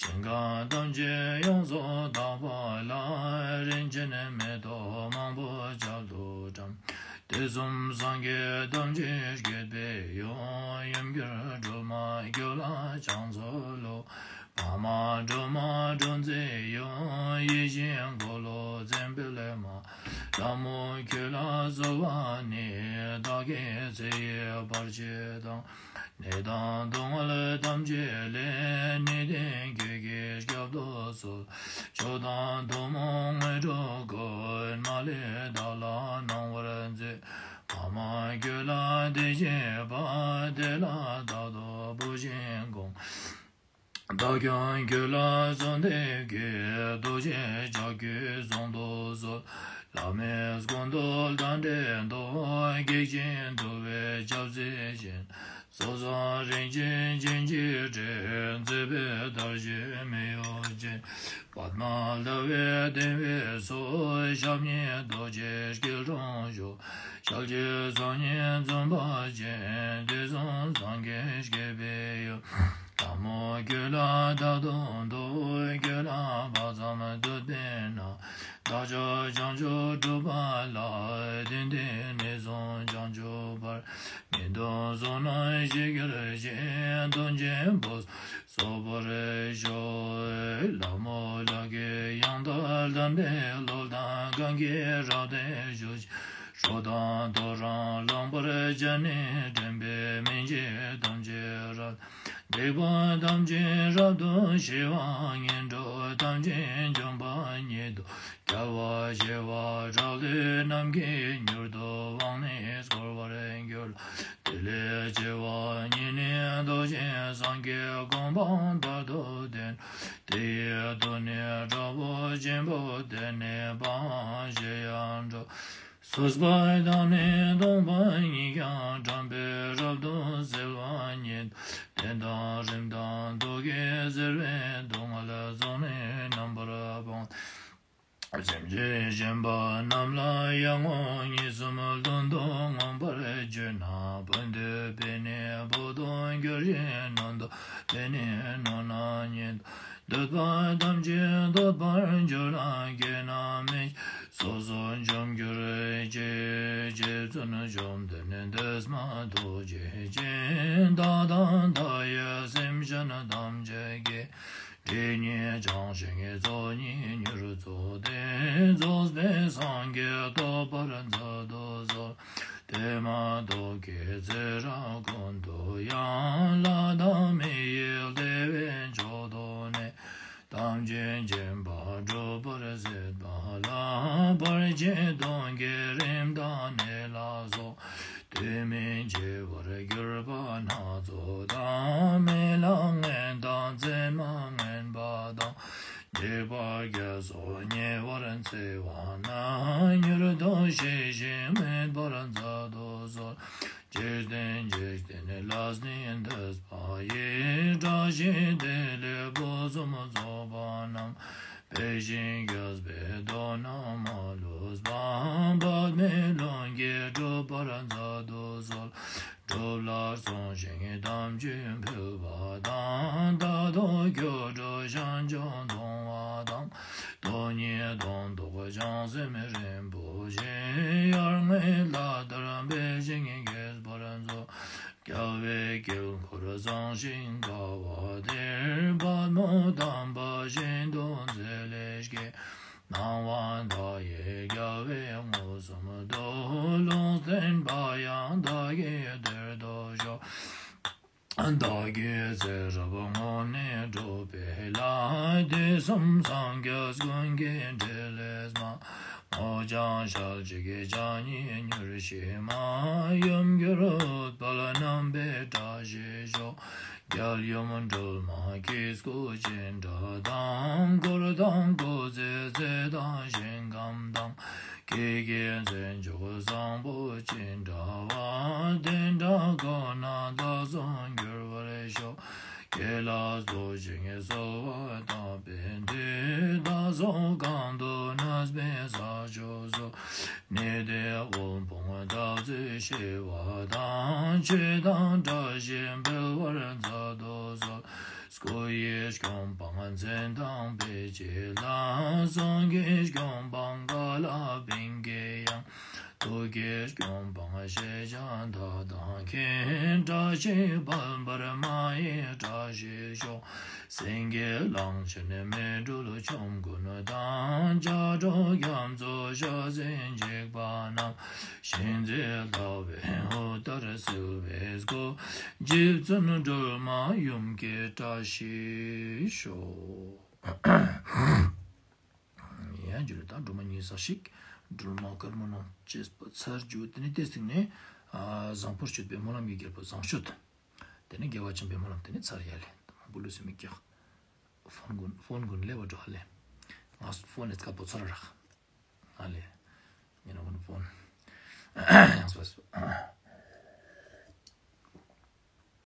ཞིང་ཁམས་ཐམས་ཅད་ཡོངས་སུ་དག་པ་ལ། རིན་ཆེན་མེ་ཏོག་མང་པོ་ཁྱད་དུ་བཀྲམ། དུས་གསུམ་སངས་རྒྱས་ཐམས་ཅད་བསྐྱེད་པའི་ཡུལ། ཡུམ་གྱུར་སྒྲོལ་མ་ཁྱོད་ལ་ཕྱག་འཚལ་ལོ། འཕགས་མ་སྒྲོལ་མ་སྒྲོལ་མཛད་ཡུལ། ཡིད་བཞིན་འཁོར་ལོ་བརྩེགས་པའི་ལྷ། ལྷ་མོ་ཁྱོད་ལ་གསོལ་བ་ནི། བདག་གི་ཚེ་ཡི་བར་ཆད་དང་། ནད་དང་སྡུག་བསྔལ་ཐམས་ཅད་ལས། ནད་དེ་ཁྱོད་ཀྱིས་བསྐྱབ་ཏུ་གསོལ། གསོལ། མཆོག་དང་ཐུན་མོང་དངོས་གྲུབ་ཀུན། མ་ལུས་བདག་ལ་གནང་བར་མཛོད། ཕ་མ་ཁྱོད་ལ་བདེ་སྐྱིད་པ། དེ་ལ་རྟག་ཏུ་བུ་བཞིན་དགོངས། བདག་ཀྱང་ཁྱོད་ལ་གསོལ་འདེབས་ཀྱི། རྡོ་རྗེ་ལྕགས་ཀྱུས་བཟུང་དུ་གསོལ། བླ་མའི་སྐུ་མདོག་དང་འདྲེས་མདོག། སྐྱེས་ཆེན་ཐུབ་པའི་ཞབས་རྩེ་ཅན། སོ་སོར་རིན་ཆེན་བྱིན་གྱིས་སྤྲས། མཛེས་པའི་དར་ཞུན་མེ་ཡོས་ཅན། པདྨ་ལྟ་བུའི་ལྡེམ་པའི་མཚོ། ཞབས་གཉིས་རྡོ་རྗེ་སྐྱིལ་ཀྲུང་བཞུགས། ཞལ་གཅིག་གསང་བསྙེན་འཛུམ་པ་ཅན། དུས་གསུམ་སངས་རྒྱས་བསྐྱེད་པའི་ཡུམ། ལྷ་མོ་ཁྱོད་ལ་རྟག་ཏུ་འདུད། ཁྱོད་ལ་དཔག་བསམ་འདུད་པས་ན། བདག་ཅག་བྱང་ཆུབ་སྒྲུབ་པ་ལ། དེང་འདིར་ནས་བཟུང་བྱང་ཆུབ་བར། མི་མཐུན་ཕྱོགས་རྣམས་ཞི་གྱུར་ཅིག། དོན་ཆེན་བོ་རྩོལ་བར་ཤོག། ལྷ་མོ་ལག་གི་ཡང་དག་བསྟན་པའི་གློག་དང་། གང་གིས་རབ་བརྟན་བཞུགས་ཤིང་། རོ་དང་ཐོ་རངས་ལངས་པར་བྱ་ནི། འདྲེན་པའི་མི་མཆེད་ཐམས་ཅད་རབ། སྡིག་པ་ཐམས་ཅད་རབ་ཏུ་ཞི་བ། ངན་འགྲོ་ཐམས་ཅད་འཇོམས་པ་ཉིད་དོ། རྒྱལ་བ་ཞི་བ་དྲག་ལུས་རྣམས་ཀྱིས། མྱུར་དུ་དབང་ནི་བསྐུར་བར་འགྱུར། དེ་ལས་ཆེ་བ་ཉིད་ནི་ཐུགས་རྗེ་སངས་རྒྱས། གོ་འཕང་དཔག་ཏུ་མཐུན། དེ་ཡི་དུས་ནི་དྲག་པོ་ཆེན་པོ། དེ་ནི་འཕགས་པ་ཞི་ཡང་འགྲོ། སོས་པ་དང་ནི་གདུང་པ་ཉིད་ཀྱང་། དྲན་པས་རབ་ཏུ་གསལ་བ་ཉིད། གདོན་དང་རིམས་དང་དུག་གིས་གཟིར་བའི། སྡུག་བསྔལ་ཚོགས་ནི་རྣམ་པར་སྤངས། སེམས་ཅན་གཞན་པ་རྣམས་ལ་ཡང་ངོ་། གཉིས་གསུམ་བདུན་དུ་མངོན་པར་བརྗོད་ན། བོད་འདོད་པས་ནི་བོད་དུ་འགྱུར་ཞིང་། གནོད་འདོད་པས་ནི་གནོད་ན་ཉིད། འདོད་པ་ཐམས་ཅད་འདོད་པར་འགྱུར་ན། སྐྱེ་རྣམས་མི་སོ་སོར་འཇོམས་གྱུར་ཅིག། རྗེ་བཙུན་བཅོམ་ལྡན་འདས་མ་ཐུགས་རྗེ་ཅན། བདག་དང་བདག་ཡི་སེམས་ཅན་ཐམས་ཅད་ཀྱི། སྒྲིབ་གཉིས་བྱང་ཞིང་ཚོགས་གཉིས་མྱུར་རྫོགས་ཏེ། རྫོགས་པའི་སངས་རྒྱས་ཐོབ་པར་མཛད་དུ་གསོལ། དེ་མ་ཐག་གི་ཚེ་རབས་ཀུན་ཏུ་ཡང་། ལྷ་དང་མི་ཡི་བདེ་བའི་མཆོག་ཏུ་གནས། ཐམས་ཅད་མཁྱེན་པ་སྒྲུབ་པར་མཛད་པ་ལ། ཕར་ཕྱིན་གདོན་བགེགས་རིམས་དང་ནད་ལ་སོགས། དུས་མིན་འཆི་བར་གྱུར་པ་སྣ་ཚོགས་དང་། རྨི་ལམ་ངན་དང་མཚན་མ་ངན་པ་དང་། འཇིགས་པ་བརྒྱ་སོགས་ཉེ་བར་འཚེ་བ་རྣམས། མྱུར་དུ་ཞི་ཞིང་མེད་པར་མཛད་དུ་གསོལ། འཇིག་རྟེན་འཇིག་རྟེན་ལས་ནི་འདས་པ་ཡི། བཀྲ་ཤིས་བདེ་ལེགས་ཕུན་སུམ་ཚོགས་པ་རྣམས། འཕེལ་ཞིང་རྒྱས་པའི་དོན་རྣམས་མ་ལུས་པ། འབད་མེད་ལྷུན་གྱིས་འགྲུབ་པར་མཛད་དུ་གསོལ། སྒྲུབ་ལ་བརྩོན་ཞིང་དམ་ཆོས་ཕུལ་བ་དང་། རྟག་ཏུ་སྒྱུ་འཕྲུལ་ཞིང་སྦྱངས་གཏོང་བ་དང་། སྟོང་ཉིད་དོན་རྟོགས་བྱང་སེམས་རིན་པོ་ཆེ། ཡར་ངོའི་ལྷ་ལྟར་འཕེལ་ཞིང་རྒྱས་པར་མཛོད། རྒྱལ་བའི་དཀྱིལ་འཁོར་བཟང་ཞིང་དགའ་བ་དེར། པདྨོ་དམ་པ་ཤིན་ཏུ་མཛེས་ལས་སྐྱེས། སྣང་བ་མཐའ་ཡས་རྒྱལ་བས་མངོན་སུམ་དུ། ལུང་བསྟན་པ་ཡང་བདག་གིས་དེར་ཐོབ་ཤོག། བདག་གི་ཚེ་རབས་སྔོན་ནས་བསྒྲུབས་པའི་ལྷ། དུས་གསུམ་སངས་རྒྱས་ཀུན་གྱི་འཕྲིན་ལས་མ། སྔོ་ལྗང་ཞལ་གཅིག་གིས་ཕྱག་གཉིས་མྱུར་ཞི་མ། ཡུམ་གྱུར་ཨུཏྤལ་བསྣམས་པས་བཀྲ་ཤིས་ཤོག། རྒྱལ་ཡུམ་སྒྲོལ་མ་ཁྱེད་སྐུ་ཅི་འདྲ་དང་། འཁོར་དང་སྐུ་ཚེའི་ཚད་དང་ཞིང་ཁམས་དང་། ཁྱེད་ཀྱི་མཚན་མཆོག་བཟང་པོ་ཅི་འདྲ་བ། དེ་འདྲ་ཁོ་ན་བདག་སོགས་འགྱུར་བར་ཤོག། ཁྱེད་ལ་སོགས་ཞིང་གསོལ་བ་བཏབ་པའི་མཐུས། བདག་སོགས་གང་དུ་གནས་པའི་ས་ཕྱོགས་སུ། ནད་དང་དབུལ་ཕོངས་འཐབ་རྩོད་ཞི་བ་དང་། ཆོས་དང་བཀྲ་ཤིས་འཕེལ་བར་མཛད་དུ་གསོལ། སྐུ་ཡི་སྐྱོན་སྤངས་མཚན་དང་དཔེ་བྱད་ལ། གསུང་གི་སྐྱོན་སྤངས་ཀ་ལ་པིང་ཀའི་དབྱངས། ཐུགས་ཀྱི་སྐྱོན་སྤངས་ཤེས་བྱ་མཐའ་དག་མཁྱེན། བཀྲ་ཤིས་ཕུན་པར་མ་ཡི་བཀྲ་ཤིས་ཤོག། སེང་གེ་གླང་ཆེན་མེ་སྦྲུལ་ཆོམ་རྐུན་དང་། ལྕགས་སྒྲོག་རྒྱ་མཚོ་ཤ་ཟའི་འཇིགས་པ་རྣམས། ཤིང་རྩེ་ལྟ་བུའི་ཨུཏྤལ་བསིལ་བའི་སྐུ། རྗེ་བཙུན་སྒྲོལ་མ་ཡུམ་གྱི་བཀྲ་ཤིས་ཤོག། ཡང་འཇུ་ལེ་དང་སྒྲོལ་མ་ཉིད་བཟང་ཞིག་སྒྲོལ་མ་དཀར་མོ་ནང་བཅས་པ་ཚར་འཇུ། དེ་ནས་དེ་སྟེང་ནས་ཨ་བཟང་པོར་སྤྱོད་པའི་སྨོན་ལམ་གྱི་རྒྱལ་པོ་བཟང་སྤྱོད། དེ་ནས་དགེ་བ་ཆེན་པོའི་སྨོན་ལམ་དེ་ནས་ཚར་ཡ་ལེ། དང་པོ་ལུས་སེ་མི་སྐྱག་ཕོན་གུན་ཕོན་གུན་ལེ་བ་འགྲོ་ཧ་ལེ། ང་ཕོན་ནས་དཀར་པོ་ཚོར་རག་ཧ་ལེ། ངས་ན་གུན་ཕོན་ཡང་སོ་སོ།